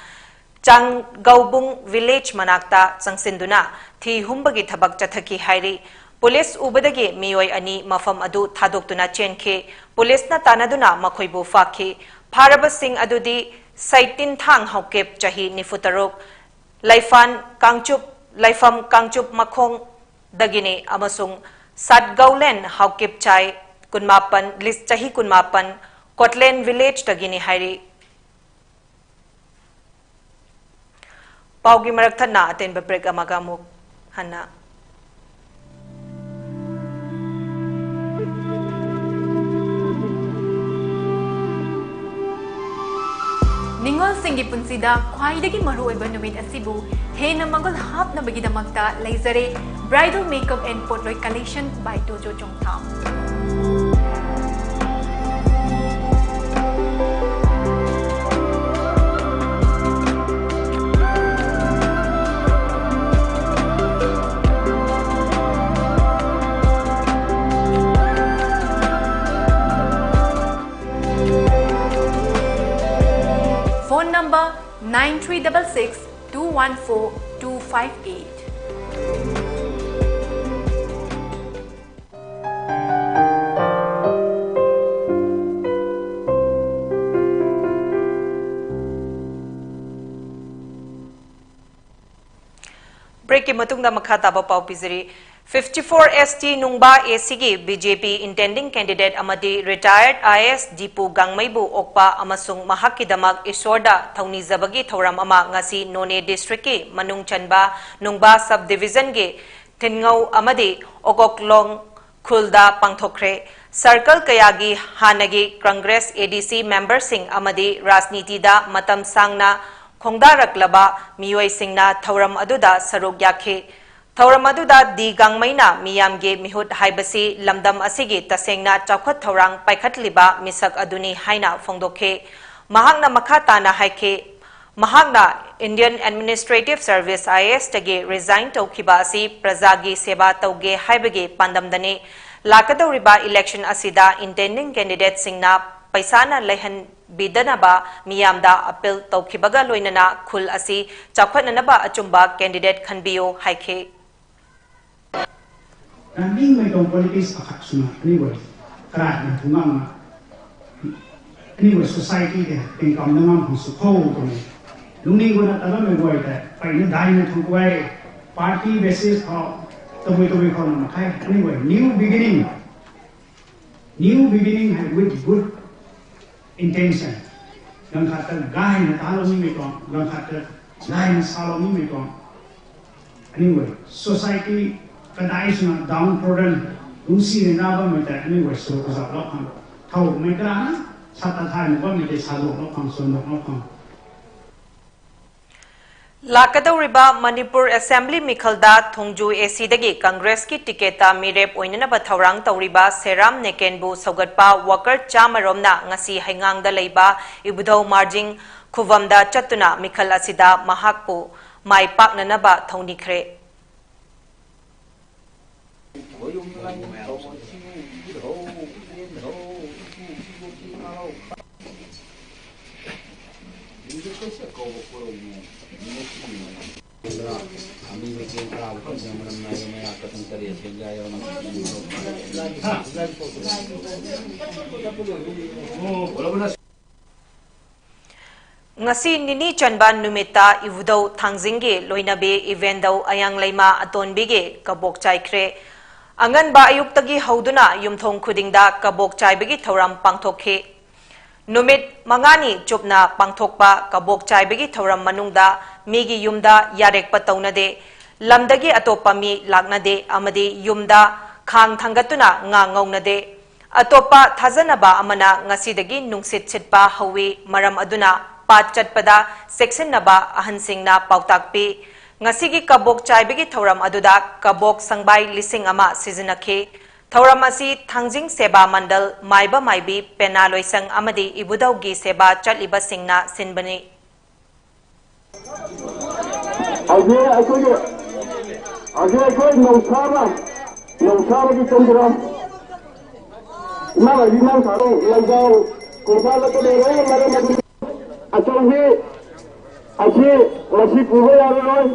ꯆꯥꯡꯒꯧꯕꯨꯡ ꯚꯤꯂꯦꯖ ꯃꯅꯥꯛꯇ ꯆꯪꯁꯤꯟꯗꯨꯅ ꯊꯤ ꯍꯨꯝꯕꯒꯤ ꯊꯕꯛ ꯆꯠꯊꯈꯤ ꯍꯥꯏꯔꯤ꯫ ꯄꯨꯂꯤꯁ ꯎꯕꯗꯒꯤ ꯃꯤꯑꯣꯏ ꯑꯅꯤ ꯃꯐꯝ ꯑꯗꯨ ꯊꯥꯗꯣꯛꯇꯨꯅ ꯆꯦꯟꯈꯤ꯫ ꯄꯨꯂꯤꯁꯅ ꯇꯥꯟꯅꯗꯨꯅ ꯃꯈꯣꯏꯕꯨ ꯐꯥꯈꯤ꯫ ꯐꯥꯔꯕꯁꯤꯡ ꯑꯗꯨꯗꯤ ꯁꯩꯇꯤꯟꯊꯥꯡ ꯍꯥꯎꯀꯤꯞ, ꯆꯍꯤ ꯅꯤꯐꯨ ꯇꯔꯨꯛ, ꯂꯩꯐꯥꯟ ꯀꯥꯡꯆꯨꯞ, ꯂꯩꯐꯝ ꯀꯥꯡꯆꯨꯞ ꯃꯈꯣꯡꯗꯒꯤꯅꯤ ꯑꯃꯁꯨꯡ ꯁꯠꯒꯧꯂꯦꯟ ꯍꯥꯎꯀꯤꯞ ꯆꯥꯏ, ꯀꯨꯟꯃꯥꯄꯟ, ꯂꯤꯁ ꯆꯍꯤ ꯀꯨꯟꯃꯥꯄꯟ, ꯀꯣꯠꯂꯦꯟ ꯚꯤꯂꯦꯖꯇꯒꯤꯅꯤ ꯍꯥꯏꯔꯤ꯫ ꯄꯥꯎꯒꯤ ꯃꯔꯛ ꯊꯠꯅ ꯑꯇꯦꯟꯕ ꯕ꯭ꯔꯦꯛ ꯑꯃꯒ ꯑꯃꯨꯛ ꯍꯟꯅ ꯅꯤꯉꯣꯜꯁꯤꯡꯒꯤ ꯄꯨꯟꯁꯤꯗ ꯈ꯭ꯋꯥꯏꯗꯒꯤ ꯃꯔꯨꯑꯣꯏꯕ ꯅꯨꯃꯤꯠ ꯑꯁꯤꯕꯨ ꯍꯦꯟꯅ ꯃꯒꯨꯟ ꯍꯥꯞꯅꯕꯒꯤꯗꯃꯛꯇ ꯂꯩꯖꯔꯦ Bridal Makeup and Potloy Collection by Tojo Chongtham. Phone number nine three double six two one four two five eight. Breakꯀꯤ ꯃꯇꯨꯡꯗ ꯃꯈꯥ ꯇꯥꯕ ꯄꯥꯎ ꯄꯤꯖꯔꯤ꯫ Fifty four S T ꯅꯨꯡꯕꯥ A Cꯒꯤ B J P intending candidate ꯑꯃꯗꯤ retired I A S Dipu ꯒꯥꯡꯃꯩꯕꯨ ꯑꯣꯛꯄ ꯑꯃꯁꯨꯡ ꯃꯍꯥꯛꯀꯤꯗꯃꯛ ꯏꯁꯣꯔꯗ ꯊꯧꯅꯤꯖꯕꯒꯤ ꯊꯧꯔꯝ ꯑꯃ ꯉꯁꯤ ꯅꯣꯅꯦ districtꯀꯤ ꯃꯅꯨꯡ ꯆꯟꯕ ꯅꯨꯡꯕꯥ sub divisionꯒꯤ ꯊꯤꯟꯉꯧ ꯑꯃꯗꯤ ꯑꯣꯀꯣꯛꯂꯣꯡ ꯈꯨꯜꯗ ꯄꯥꯡꯊꯣꯛꯈ꯭ꯔꯦ꯫ Circle ꯀꯌꯥꯒꯤ ꯍꯥꯟꯅꯒꯤ Congress A D C memberꯁꯤꯡ ꯑꯃꯗꯤ ꯔꯥꯖꯅꯤꯇꯤꯗ ꯃꯇꯝ ꯁꯥꯡꯅ ꯈꯣꯡꯗꯥꯔꯛꯂꯕ ꯃꯤꯑꯣꯏꯁꯤꯡꯅ ꯊꯧꯔꯝ ꯑꯗꯨꯗ ꯁꯔꯨꯛ ꯌꯥꯈꯤ꯫ ꯊꯧꯔꯝ ꯑꯗꯨꯗ ꯗꯤ ꯒꯥꯡꯃꯩꯅ ꯃꯤꯌꯥꯝꯒꯤ ꯃꯤꯍꯨꯠ ꯍꯥꯏꯕꯁꯤ ꯂꯝꯗꯝ ꯑꯁꯤꯒꯤ ꯇꯁꯦꯡꯅ ꯆꯥꯎꯈꯠ ꯊꯧꯔꯥꯡ ꯄꯥꯏꯈꯠꯂꯤꯕ ꯃꯤꯁꯛ ꯑꯗꯨꯅꯤ ꯍꯥꯏꯅ ꯐꯣꯡꯗꯣꯛꯈꯤ꯫ ꯃꯍꯥꯛꯅ ꯃꯈꯥ ꯇꯥꯅ ꯍꯥꯏꯈꯤ, ꯃꯍꯥꯛꯅ Indian Administrative Service I A S ꯇꯒꯤ resign ꯇꯧꯈꯤꯕ ꯑꯁꯤ ꯄ꯭ꯔꯖꯥꯒꯤ ꯁꯦꯕꯥ ꯇꯧꯒꯦ ꯍꯥꯏꯕꯒꯤ ꯄꯥꯟꯗꯝꯗꯅꯤ꯫ ꯂꯥꯛꯀꯗꯧꯔꯤꯕ election ꯑꯁꯤꯗ intending candidateꯁꯤꯡꯅ ꯄꯩꯁꯥꯅ ꯂꯩꯍꯟꯕꯤꯗꯅꯕ ꯃꯤꯌꯥꯝꯗ appeal ꯇꯧꯈꯤꯕꯒ ꯂꯣꯏꯅꯅ ꯈꯨꯜ ꯑꯁꯤ ꯆꯥꯎꯈꯠꯅꯅꯕ ꯑꯆꯨꯝꯕ candidate ꯈꯟꯕꯤꯌꯨ ꯍꯥꯏꯈꯤ꯫ Running mai tong politics akhak suna anyway. Karat na tungang na anyway society de income na ngam hong su khou to ni. Lungning ko na tala mai wai ta pai na dai na thong wai party basis ho to mai to mai ko na makai anyway new beginning. New beginning hai with good intention. Gangkhat ta gai na talo mi mai tong gangkhat ta gai na salo mi mai tong. Anyway, society kadai suna downtrodden lungsi ne na ba mai ta anyway so ka zap lok hang. Thau mai ka na ꯁꯥ ꯇꯪꯈꯥꯏ ꯑꯃ ꯀꯣꯟꯅ ꯀꯩ ꯁꯥꯗꯣꯛꯅꯕ ꯐꯪ-, ꯁꯣꯟꯗꯣꯛꯅꯕ ꯐꯪ꯫ ꯂꯥꯛꯀꯗꯧꯔꯤꯕ Manipur assembly ꯃꯤꯈꯜꯗ ꯊꯣꯡꯖꯨ ꯑꯦꯁꯤꯗꯒꯤ ꯀꯪꯒ꯭ꯔꯦꯁꯀꯤ ꯇꯤꯀꯦꯠꯇ ꯃꯤꯔꯦꯞ ꯑꯣꯏꯅꯅꯕ ꯊꯧꯔꯥꯡ ꯇꯧꯔꯤꯕ ꯁꯦꯔꯥꯝ ꯅꯦꯀꯦꯟꯕꯨ ꯁꯧꯒꯠꯄ ꯋꯥꯀꯔ ꯆꯥꯃꯔꯣꯝꯅ ꯉꯁꯤ ꯍꯩꯉꯥꯡꯗ ꯂꯩꯕ ꯏꯕꯨꯙꯧ ꯃꯥꯔꯖꯤꯡ ꯈꯨꯕꯝꯗ ꯆꯠꯇꯨꯅ ꯃꯤꯈꯜ ꯑꯁꯤꯗ ꯃꯍꯥꯛꯄꯨ ꯃꯥꯏ ꯄꯥꯛꯅꯅꯕ ꯊꯧꯅꯤꯈ꯭ꯔꯦ꯫ ꯉꯁꯤ ꯅꯤꯅꯤ ꯆꯟꯕ ꯅꯨꯃꯤꯠꯇ ꯏꯕꯨꯙꯧ ꯊꯥꯡꯖꯤꯡꯒꯤ ꯂꯣꯏꯅꯕꯤ ꯏꯕꯦꯟꯗꯧ ꯑꯌꯥꯡꯂꯩꯃ ꯑꯇꯣꯟꯕꯤꯒꯤ ꯀꯕꯣꯛ ꯆꯥꯏꯈ꯭ꯔꯦ꯫ ꯑꯉꯟꯕ ꯑꯌꯨꯛꯇꯒꯤ ꯍꯧꯗꯨꯅ ꯌꯨꯝꯊꯣꯡ ꯈꯨꯗꯤꯡꯗ ꯀꯕꯣꯛ ꯆꯥꯏꯕꯒꯤ ꯊꯧꯔꯝ ꯄꯥꯡꯊꯣꯛꯈꯤ꯫ ꯅꯨꯃꯤꯠ ꯃꯉꯥꯅꯤ ꯆꯨꯞꯅ ꯄꯥꯡꯊꯣꯛꯄ ꯀꯕꯣꯛ ꯆꯥꯏꯕꯒꯤ ꯊꯧꯔꯝ ꯃꯅꯨꯡꯗ ꯃꯤꯒꯤ ꯌꯨꯝꯗ ꯌꯥꯔꯦꯛꯄ ꯇꯧꯅꯗꯦ, ꯂꯝꯗꯒꯤ ꯑꯇꯣꯞꯄ ꯃꯤ ꯂꯥꯛꯅꯗꯦ ꯑꯃꯗꯤ ꯌꯨꯝꯗ ꯈꯥꯡ ꯊꯥꯡꯒꯠꯇꯨꯅ ꯉꯥ ꯉꯧꯅꯗꯦ꯫ ꯑꯇꯣꯞꯄ ꯊꯥꯖꯅꯕ ꯑꯃꯅ ꯉꯁꯤꯗꯒꯤ ꯅꯨꯡꯁꯤꯠ ꯁꯤꯠꯄ ꯍꯧꯏ, ꯃꯔꯝ ꯑꯗꯨꯅ ꯄꯥꯠ ꯆꯠꯄꯗ ꯆꯦꯛꯁꯤꯟꯅꯕ ꯑꯍꯟꯁꯤꯡꯅ ꯄꯥꯎꯇꯥꯛ ꯄꯤ꯫ ꯉꯁꯤꯒꯤ ꯀꯕꯣꯛ ꯆꯥꯏꯕꯒꯤ ꯊꯧꯔꯝ ꯑꯗꯨꯗ ꯀꯕꯣꯛ ꯁꯪꯕꯥꯏ ꯂꯤꯁꯤꯡ ꯑꯃ ꯁꯤꯖꯤꯟꯅꯈꯤ꯫ ꯊꯧꯔꯝ ꯑꯁꯤ ꯊꯥꯡꯖꯤꯡ ꯁꯦꯕꯥ ꯃꯟꯗꯜ, ꯃꯥꯏꯕ ꯃꯥꯏꯕꯤ, ꯄꯦꯅꯥ ꯂꯣꯏꯁꯪ ꯑꯃꯗꯤ ꯏꯕꯨꯙꯧꯒꯤ ꯁꯦꯕꯥ ꯆꯠꯂꯤꯕꯁꯤꯡꯅ ꯁꯤꯟꯕꯅꯤ꯫ ꯍꯧꯖꯤꯛ ꯑꯩꯈꯣꯏꯒꯤ, ꯍꯧꯖꯤꯛ ꯑꯩꯈꯣꯏ ꯅꯧꯁꯥꯕ, ꯅꯧꯁꯥꯕꯒꯤ ꯆꯟꯗ꯭ꯔ, ꯏꯃꯥ ꯃꯥꯏꯕꯤ ꯏꯃꯥ ꯁꯥꯔꯣ, ꯂꯪꯖꯥꯎ, ꯀꯣꯡꯀꯥꯜ ꯑꯗꯨ ꯂꯣꯏꯔꯦ, ꯃꯔꯝ ꯑꯗꯨ ꯑꯆꯧꯕꯤ ꯑꯁꯤ ꯉꯁꯤ ꯄꯨꯕ ꯌꯥꯔꯔꯣꯏ꯫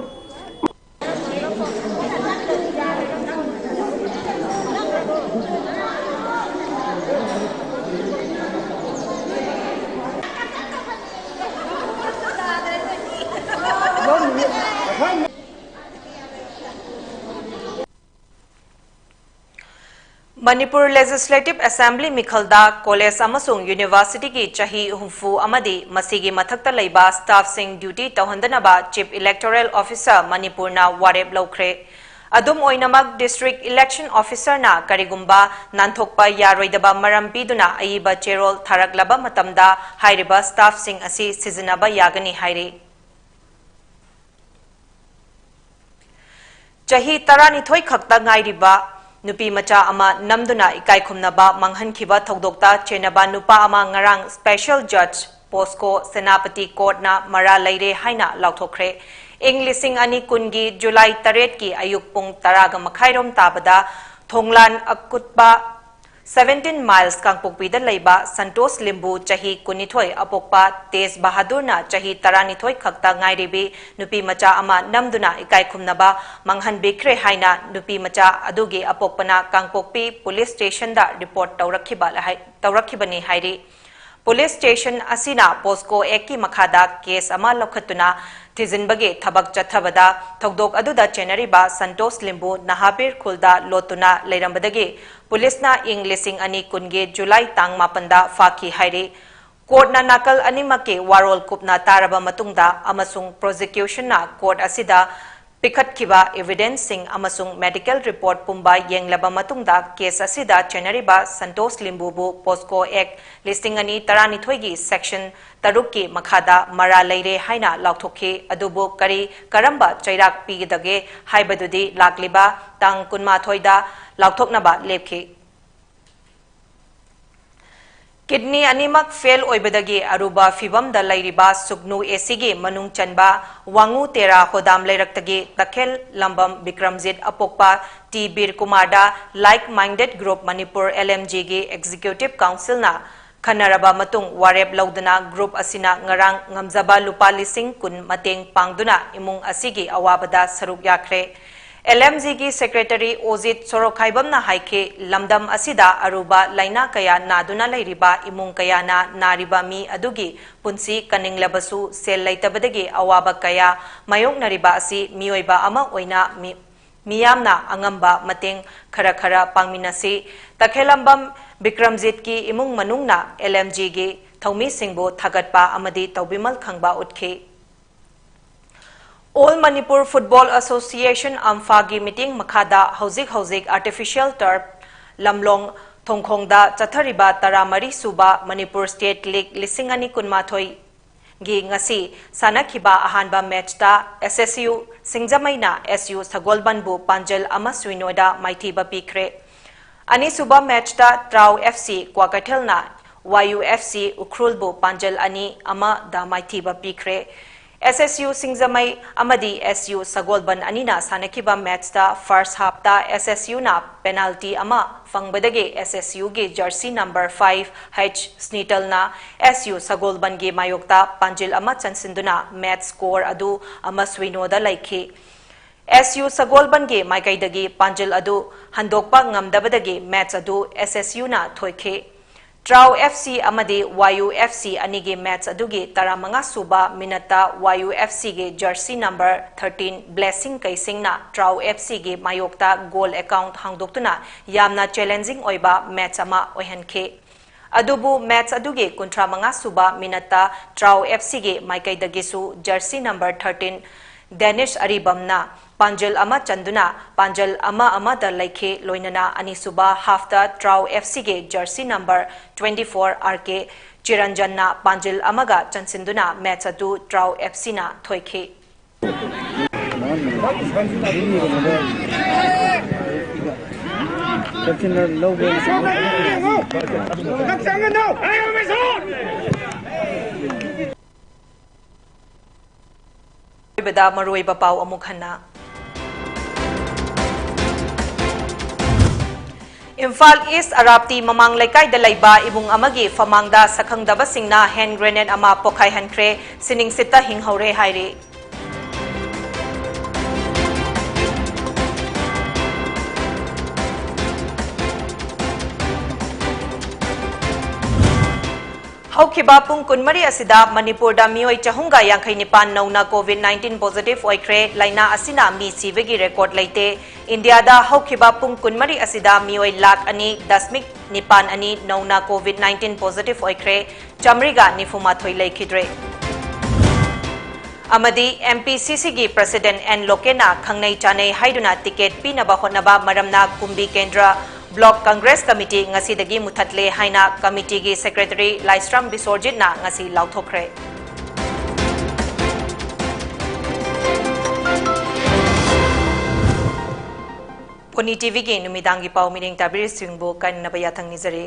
ꯃꯅꯤꯄꯨꯔ Legislative Assembly ꯃꯤꯈꯜꯗ ꯀꯣꯂꯦꯖ ꯑꯃꯁꯨꯡ ꯌꯨꯅꯤꯚꯔꯁꯤꯇꯤꯒꯤ ꯆꯍꯤ ꯍꯨꯝꯐꯨ ꯑꯃꯗꯤ ꯃꯁꯤꯒꯤ ꯃꯊꯛꯇ ꯂꯩꯕ staffꯁꯤꯡ duty ꯇꯧꯍꯟꯗꯅꯕ Chief Electoral Officer ꯃꯅꯤꯄꯨꯔꯅ ꯋꯥꯔꯦꯞ ꯂꯧꯈ꯭ꯔꯦ꯫ ꯑꯗꯨꯝ ꯑꯣꯏꯅꯃꯛ, District Election Officerꯅ ꯀꯔꯤꯒꯨꯝꯕ ꯅꯥꯟꯊꯣꯛꯄ ꯌꯥꯔꯣꯏꯗꯕ ꯃꯔꯝ ꯄꯤꯗꯨꯅ ꯑꯏꯕ ꯆꯦꯔꯣꯜ ꯊꯥꯔꯛꯂꯕ ꯃꯇꯝꯗ, ꯍꯥꯏꯔꯤꯕ staffꯁꯤꯡ ꯑꯁꯤ ꯁꯤꯖꯤꯟꯅꯕ ꯌꯥꯒꯅꯤ ꯍꯥꯏꯔꯤ꯫ ꯆꯍꯤ ꯇꯔꯥꯅꯤꯊꯣꯏ ꯈꯛꯇ ꯉꯥꯏꯔꯤꯕ ꯅꯨꯄꯤ ꯃꯆꯥ ꯑꯃ ꯅꯝꯗꯨꯅ ꯏꯀꯥꯏꯈꯨꯝꯅꯕ ꯃꯥꯡꯍꯟꯈꯤꯕ ꯊꯧꯗꯣꯛꯇ ꯆꯦꯟꯅꯕ ꯅꯨꯄꯥ ꯑꯃ ꯉꯔꯥꯡ Special Judge POCSO ꯁꯦꯅꯥꯄꯇꯤ Courtꯅ ꯃꯔꯥꯜ ꯂꯩꯔꯦ ꯍꯥꯏꯅ ꯂꯥꯎꯊꯣꯛꯈ꯭ꯔꯦ꯫ ꯏꯪ ꯂꯤꯁꯤꯡ ꯑꯅꯤ ꯀꯨꯟꯒꯤ July ꯇꯔꯦꯠꯀꯤ ꯑꯌꯨꯛ ꯄꯨꯡ ꯇꯔꯥꯒ ꯃꯈꯥꯏꯔꯣꯝ ꯇꯥꯕꯗ ꯊꯣꯡꯂꯥꯟ ꯑꯀꯨꯠꯄ seventeen miles ꯀꯥꯡꯄꯣꯛꯄꯤꯗ ꯂꯩꯕ ꯁꯟꯇꯣꯁ ꯂꯤꯝꯕꯨ, ꯆꯍꯤ ꯀꯨꯟꯅꯤꯊꯣꯏ, ꯑꯄꯣꯛꯄ ꯇꯦꯖ ꯕꯍꯥꯗꯨꯔꯅ ꯆꯍꯤ ꯇꯔꯥꯅꯤꯊꯣꯏ ꯈꯛꯇ ꯉꯥꯏꯔꯤꯕꯤ ꯅꯨꯄꯤ ꯃꯆꯥ ꯑꯃ ꯅꯝꯗꯨꯅ ꯏꯀꯥꯏꯈꯨꯝꯅꯕ ꯃꯥꯡꯍꯟꯕꯤꯈ꯭ꯔꯦ ꯍꯥꯏꯅ ꯅꯨꯄꯤ ꯃꯆꯥ ꯑꯗꯨꯒꯤ ꯑꯄꯣꯛꯄꯅ ꯀꯥꯡꯄꯣꯛꯄꯤ Police Stationꯗ report ꯇꯧꯔꯛꯈꯤꯕ ꯍꯥꯏ-, ꯇꯧꯔꯛꯈꯤꯕꯅꯤ ꯍꯥꯏꯔꯤ꯫ Police Station ꯑꯁꯤꯅ POCSO Actꯀꯤ ꯃꯈꯥꯗ case ꯑꯃ ꯂꯧꯈꯠꯇꯨꯅ ꯊꯤꯖꯤꯟꯕꯒꯤ ꯊꯕꯛ ꯆꯠꯊꯕꯗ, ꯊꯧꯗꯣꯛ ꯑꯗꯨꯗ ꯆꯦꯟꯅꯔꯤꯕ ꯁꯟꯇꯣꯁ ꯂꯤꯝꯕꯨ ꯅꯍꯥꯕꯤꯔ ꯈꯨꯜꯗ ꯂꯣꯠꯇꯨꯅ ꯂꯩꯔꯝꯕꯗꯒꯤ ꯄꯨꯂꯤꯁꯅ ꯏꯪ ꯂꯤꯁꯤꯡ ꯑꯅꯤ ꯀꯨꯟꯒꯤ July ꯇꯥꯡ ꯃꯥꯄꯟꯗ ꯐꯥꯈꯤ ꯍꯥꯏꯔꯤ꯫ Courtꯅ ꯅꯥꯀꯜ ꯑꯅꯤꯃꯛꯀꯤ ꯋꯥꯔꯣꯜ ꯀꯨꯞꯅ ꯇꯥꯔꯕ ꯃꯇꯨꯡꯗ ꯑꯃꯁꯨꯡ prosecutionꯅ court ꯑꯁꯤꯗ ꯄꯤꯈꯠꯈꯤꯕ evidenceꯁꯤꯡ ꯑꯃꯁꯨꯡ medical report ꯄꯨꯝꯕ ꯌꯦꯡꯂꯕ ꯃꯇꯨꯡꯗ, case ꯑꯁꯤꯗ ꯆꯦꯟꯅꯔꯤꯕ ꯁꯟꯇꯣꯁ ꯂꯤꯝꯕꯨꯕꯨ POCSO Act ꯂꯤꯁꯤꯡ ꯑꯅꯤ ꯇꯔꯥꯅꯤꯊꯣꯏꯒꯤ section ꯇꯔꯨꯛꯀꯤ ꯃꯈꯥꯗ ꯃꯔꯥꯜ ꯂꯩꯔꯦ ꯍꯥꯏꯅ ꯂꯥꯎꯊꯣꯛꯈꯤ꯫ ꯑꯗꯨꯕꯨ ꯀꯔꯤ ꯀꯔꯝꯕ ꯆꯩꯔꯥꯛ ꯄꯤꯒꯗꯒꯦ ꯍꯥꯏꯕꯗꯨꯗꯤ ꯂꯥꯛꯂꯤꯕ ꯇꯥꯡ ꯀꯨꯟꯃꯥꯊꯣꯏꯗ ꯂꯥꯎꯊꯣꯛꯅꯕ ꯂꯦꯞꯈꯤ꯫ Kidney ꯑꯅꯤꯃꯛ fail ꯑꯣꯏꯕꯗꯒꯤ ꯑꯔꯨꯕ ꯐꯤꯚꯝꯗ ꯂꯩꯔꯤꯕ ꯁꯨꯒꯅꯨ ACꯒꯤ ꯃꯅꯨꯡ ꯆꯟꯕ ꯋꯥꯉꯨ ꯇꯦꯔꯥ ꯍꯣꯗꯥꯝ ꯂꯩꯔꯛꯇꯒꯤ ꯇꯈꯦꯜ ꯂꯝꯕꯝ ꯕꯤꯀ꯭ꯔꯝꯖꯤꯠ, ꯑꯄꯣꯛꯄ ꯇꯤ ꯕꯤꯔꯀꯨꯃꯥꯔꯗ Like Minded Group Manipur, LMGꯒꯤ Executive Councilꯅ ꯈꯟꯅꯔꯕ ꯃꯇꯨꯡ ꯋꯥꯔꯦꯞ ꯂꯧꯗꯨꯅ group ꯑꯁꯤꯅ ꯉꯔꯥꯡ ꯉꯝꯖꯕ ꯂꯨꯄꯥ ꯂꯤꯁꯤꯡ ꯀꯨꯟ ꯃꯇꯦꯡ ꯄꯥꯡꯗꯨꯅ ꯏꯃꯨꯡ ꯑꯁꯤꯒꯤ ꯑꯋꯥꯕꯗ ꯁꯔꯨꯛ ꯌꯥꯈ꯭ꯔꯦ꯫ LMGꯒꯤ Secretary ꯑꯣꯖꯤꯠ ꯁꯣꯔꯣꯛꯈꯥꯏꯕꯝꯅ ꯍꯥꯏꯈꯤ, ꯂꯝꯗꯝ ꯑꯁꯤꯗ ꯑꯔꯨꯕ ꯂꯥꯏꯅꯥ ꯀꯌꯥ ꯅꯥꯗꯨꯅ ꯂꯩꯔꯤꯕ ꯏꯃꯨꯡ ꯀꯌꯥꯅ ꯅꯥꯔꯤꯕ ꯃꯤ ꯑꯗꯨꯒꯤ ꯄꯨꯟꯁꯤ ꯀꯟꯅꯤꯡꯂꯕꯁꯨ ꯁꯦꯜ ꯂꯩꯇꯕꯗꯒꯤ ꯑꯋꯥꯕ ꯀꯌꯥ ꯃꯥꯌꯣꯛꯅꯔꯤꯕ ꯑꯁꯤ ꯃꯤꯑꯣꯏꯕ ꯑꯃ ꯑꯣꯏꯅ ꯃꯤ-, ꯃꯤꯌꯥꯝꯅ ꯑꯉꯝꯕ ꯃꯇꯦꯡ ꯈꯔ ꯈꯔ ꯄꯥꯡꯃꯤꯟꯅꯁꯤ꯫ ꯇꯈꯦꯂꯝꯕꯝ ꯕꯤꯀ꯭ꯔꯝꯖꯤꯠꯀꯤ ꯏꯃꯨꯡ ꯃꯅꯨꯡꯅ LMGꯒꯤ ꯊꯧꯃꯤꯁꯤꯡꯕꯨ ꯊꯥꯒꯠꯄ ꯑꯃꯗꯤ ꯇꯧꯕꯤꯃꯜ ꯈꯪꯕ ꯎꯠꯈꯤ꯫ All Manipur Football Association, ꯑꯝꯐꯥꯒꯤ ꯃꯤꯠꯌꯦꯡ ꯃꯈꯥꯗ ꯍꯧꯖꯤꯛ ꯍꯧꯖꯤꯛ artificial turf ꯂꯝꯂꯣꯡ ꯊꯣꯡꯈꯣꯡꯗ ꯆꯠꯊꯔꯤꯕ ꯇꯔꯥꯃꯔꯤ ꯁꯨꯕ ꯃꯅꯤꯄꯨꯔ State League ꯂꯤꯁꯤꯡ ꯑꯅꯤ ꯀꯨꯟꯃꯥꯊꯣꯏꯒꯤ ꯉꯁꯤ ꯁꯥꯟꯅꯈꯤꯕ ꯑꯍꯥꯟꯕ matchꯇ S S U ꯁꯤꯡꯖꯃꯩꯅ S U ꯁꯒꯣꯜꯕꯟꯕꯨ ꯄꯥꯟꯖꯜ ꯑꯃ ꯁꯨꯏꯅꯣꯗ ꯃꯥꯏꯊꯤꯕ ꯄꯤꯈ꯭ꯔꯦ꯫ ꯑꯅꯤꯁꯨꯕ matchꯇ ꯇ꯭ꯔꯥꯎ F C ꯀ꯭ꯋꯥꯀꯩꯊꯦꯜꯅ Y U F C ꯎꯈ꯭ꯔꯨꯜꯕꯨ ꯄꯥꯟꯖꯜ ꯑꯅꯤ ꯑꯃꯗ ꯃꯥꯏꯊꯤꯕ ꯄꯤꯈ꯭ꯔꯦ꯫ S S U ꯁꯤꯡꯖꯃꯩ ꯑꯃꯗꯤ S U ꯁꯒꯣꯜꯕꯟ ꯑꯅꯤꯅ ꯁꯥꯟꯅꯈꯤꯕ matchꯇ first halfꯇ S S Uꯅ penalty ꯑꯃ ꯐꯪꯕꯗꯒꯤ S S Uꯒꯤ jersey number five H ꯁ꯭ꯅꯤꯇꯜꯅ S U ꯁꯒꯣꯜꯕꯟꯒꯤ ꯃꯥꯌꯣꯛꯇ ꯄꯥꯟꯖꯤꯜ ꯑꯃ ꯆꯟꯁꯤꯟꯗꯨꯅ match score ꯑꯗꯨ ꯑꯃ ꯁꯨꯏꯅꯣꯗ ꯂꯩꯈꯤ꯫ S U ꯁꯒꯣꯜꯕꯟꯒꯤ ꯃꯥꯏꯀꯩꯗꯒꯤ ꯄꯥꯟꯖꯤꯜ ꯑꯗꯨ ꯍꯟꯗꯣꯛꯄ ꯉꯝꯗꯕꯗꯒꯤ match ꯑꯗꯨ S S Uꯅ ꯊꯣꯏꯈꯤ꯫ ꯇ꯭ꯔꯥꯎ F C ꯑꯃꯗꯤ Y U F C ꯑꯅꯤꯒꯤ match ꯑꯗꯨꯒꯤ ꯇꯔꯥꯃꯉꯥ ꯁꯨꯕ minuteꯇ Y U F Cꯒꯤ jersey number thirteen Blessing ꯀꯩꯁꯤꯡꯅ ꯇ꯭ꯔꯥꯎ F Cꯒꯤ ꯃꯥꯌꯣꯛꯇ goal account ꯍꯥꯡꯗꯣꯛꯇꯨꯅ ꯌꯥꯝꯅ challenging ꯑꯣꯏꯕ match ꯑꯃ ꯑꯣꯏꯍꯟꯈꯤ꯫ ꯑꯗꯨꯕꯨ match ꯑꯗꯨꯒꯤ ꯀꯨꯟꯊ꯭ꯔꯥ ꯃꯉꯥ ꯁꯨꯕ minuteꯇ ꯇ꯭ꯔꯥꯎ F Cꯒꯤ ꯃꯥꯏꯀꯩꯗꯒꯤꯁꯨ jersey number thirteen Danish ꯑꯔꯤꯕꯝꯅ ꯄꯥꯟꯖꯜ ꯑꯃ ꯆꯟꯗꯨꯅ ꯄꯥꯟꯖꯜ ꯑꯃ ꯑꯃꯗ ꯂꯩꯈꯤ꯫ ꯂꯣꯏꯅꯅ ꯑꯅꯤꯁꯨꯕ halfꯇ ꯇ꯭ꯔꯥꯎ F Cꯒꯤ jersey number twenty four R K ꯆꯤꯔꯟꯖꯟꯅ ꯄꯥꯟꯖꯤꯜ ꯑꯃꯒ ꯆꯟꯁꯤꯟꯗꯨꯅ match ꯑꯗꯨ ꯇ꯭ꯔꯥꯎ F Cꯅ ꯊꯣꯏꯈꯤ꯫ ꯑꯔꯣꯏꯕꯗ ꯃꯔꯨꯑꯣꯏꯕ ꯄꯥꯎ ꯑꯃꯨꯛ ꯍꯟꯅ꯫ ꯏꯝꯐꯥꯜ ꯏꯁ ꯑꯔꯥꯞꯇꯤ ꯃꯃꯥꯡ ꯂꯩꯀꯥꯏꯗ ꯂꯩꯕ ꯏꯃꯨꯡ ꯑꯃꯒꯤ ꯐꯃꯥꯡꯗ ꯁꯛꯈꯪꯗꯕꯁꯤꯡꯅ hand grenade ꯑꯃ ꯄꯣꯈꯥꯏꯍꯟꯈ꯭ꯔꯦ, ꯁꯤꯅꯤꯡꯁꯤꯠꯇ ꯍꯤꯡꯍꯧꯔꯦ ꯍꯥꯏꯔꯤ꯫ ꯍꯧꯈꯤꯕ ꯄꯨꯡ ꯀꯨꯟꯃꯔꯤ ꯑꯁꯤꯗ ꯃꯅꯤꯄꯨꯔꯗ ꯃꯤꯑꯣꯏ ꯆꯍꯨꯝꯒ ꯌꯥꯡꯈꯩ ꯅꯤꯄꯥꯟ ꯅꯧꯅ COVID nineteen positive ꯑꯣꯏꯈ꯭ꯔꯦ꯫ ꯂꯥꯏꯅꯥ ꯑꯁꯤꯅ ꯃꯤ ꯁꯤꯕꯒꯤ record ꯂꯩꯇꯦ꯫ ꯏꯟꯗꯤꯌꯥꯗ ꯍꯧꯈꯤꯕ ꯄꯨꯡ ꯀꯨꯟꯃꯔꯤ ꯑꯁꯤꯗ ꯃꯤꯑꯣꯏ ꯂꯥꯈ ꯑꯅꯤ ꯗꯁꯃꯤꯛ ꯅꯤꯄꯥꯟ ꯑꯅꯤ ꯅꯧꯅ COVID nineteen positive ꯑꯣꯏꯈ꯭ꯔꯦ꯫ ꯆꯥꯃꯔꯤꯒ ꯅꯤꯐꯨ ꯃꯥꯊꯣꯏ ꯂꯩꯈꯤꯗ꯭ꯔꯦ꯫ ꯑꯃꯗꯤ M P C Cꯒꯤ President N ꯂꯣꯀꯦꯟꯅ ꯈꯪꯅꯩ ꯆꯥꯅꯩ ꯍꯥꯏꯗꯨꯅ ticket ꯄꯤꯅꯕ ꯍꯣꯠꯅꯕ ꯃꯔꯝꯅ ꯀꯨꯝꯕꯤ ꯀꯦꯟꯗ꯭ꯔ Block Congress Committee ꯉꯁꯤꯗꯒꯤ ꯃꯨꯊꯠꯂꯦ ꯍꯥꯏꯅ committeeꯒꯤ Secretary ꯂꯥꯏꯁ꯭ꯔꯝ ꯕꯤꯁꯣꯔꯖꯤꯠꯅ ꯉꯁꯤ ꯂꯥꯎꯊꯣꯛꯈ꯭ꯔꯦ꯫ ꯄꯣꯅꯤ TVꯒꯤ ꯅꯨꯃꯤꯗꯥꯡꯒꯤ ꯄꯥꯎ ꯃꯤꯠꯌꯦꯡ ꯇꯥꯕꯤꯔꯤꯁꯤꯡꯕꯨ ꯀꯥꯏꯅꯅꯕ ꯌꯥꯊꯪ ꯅꯤꯖꯔꯤ꯫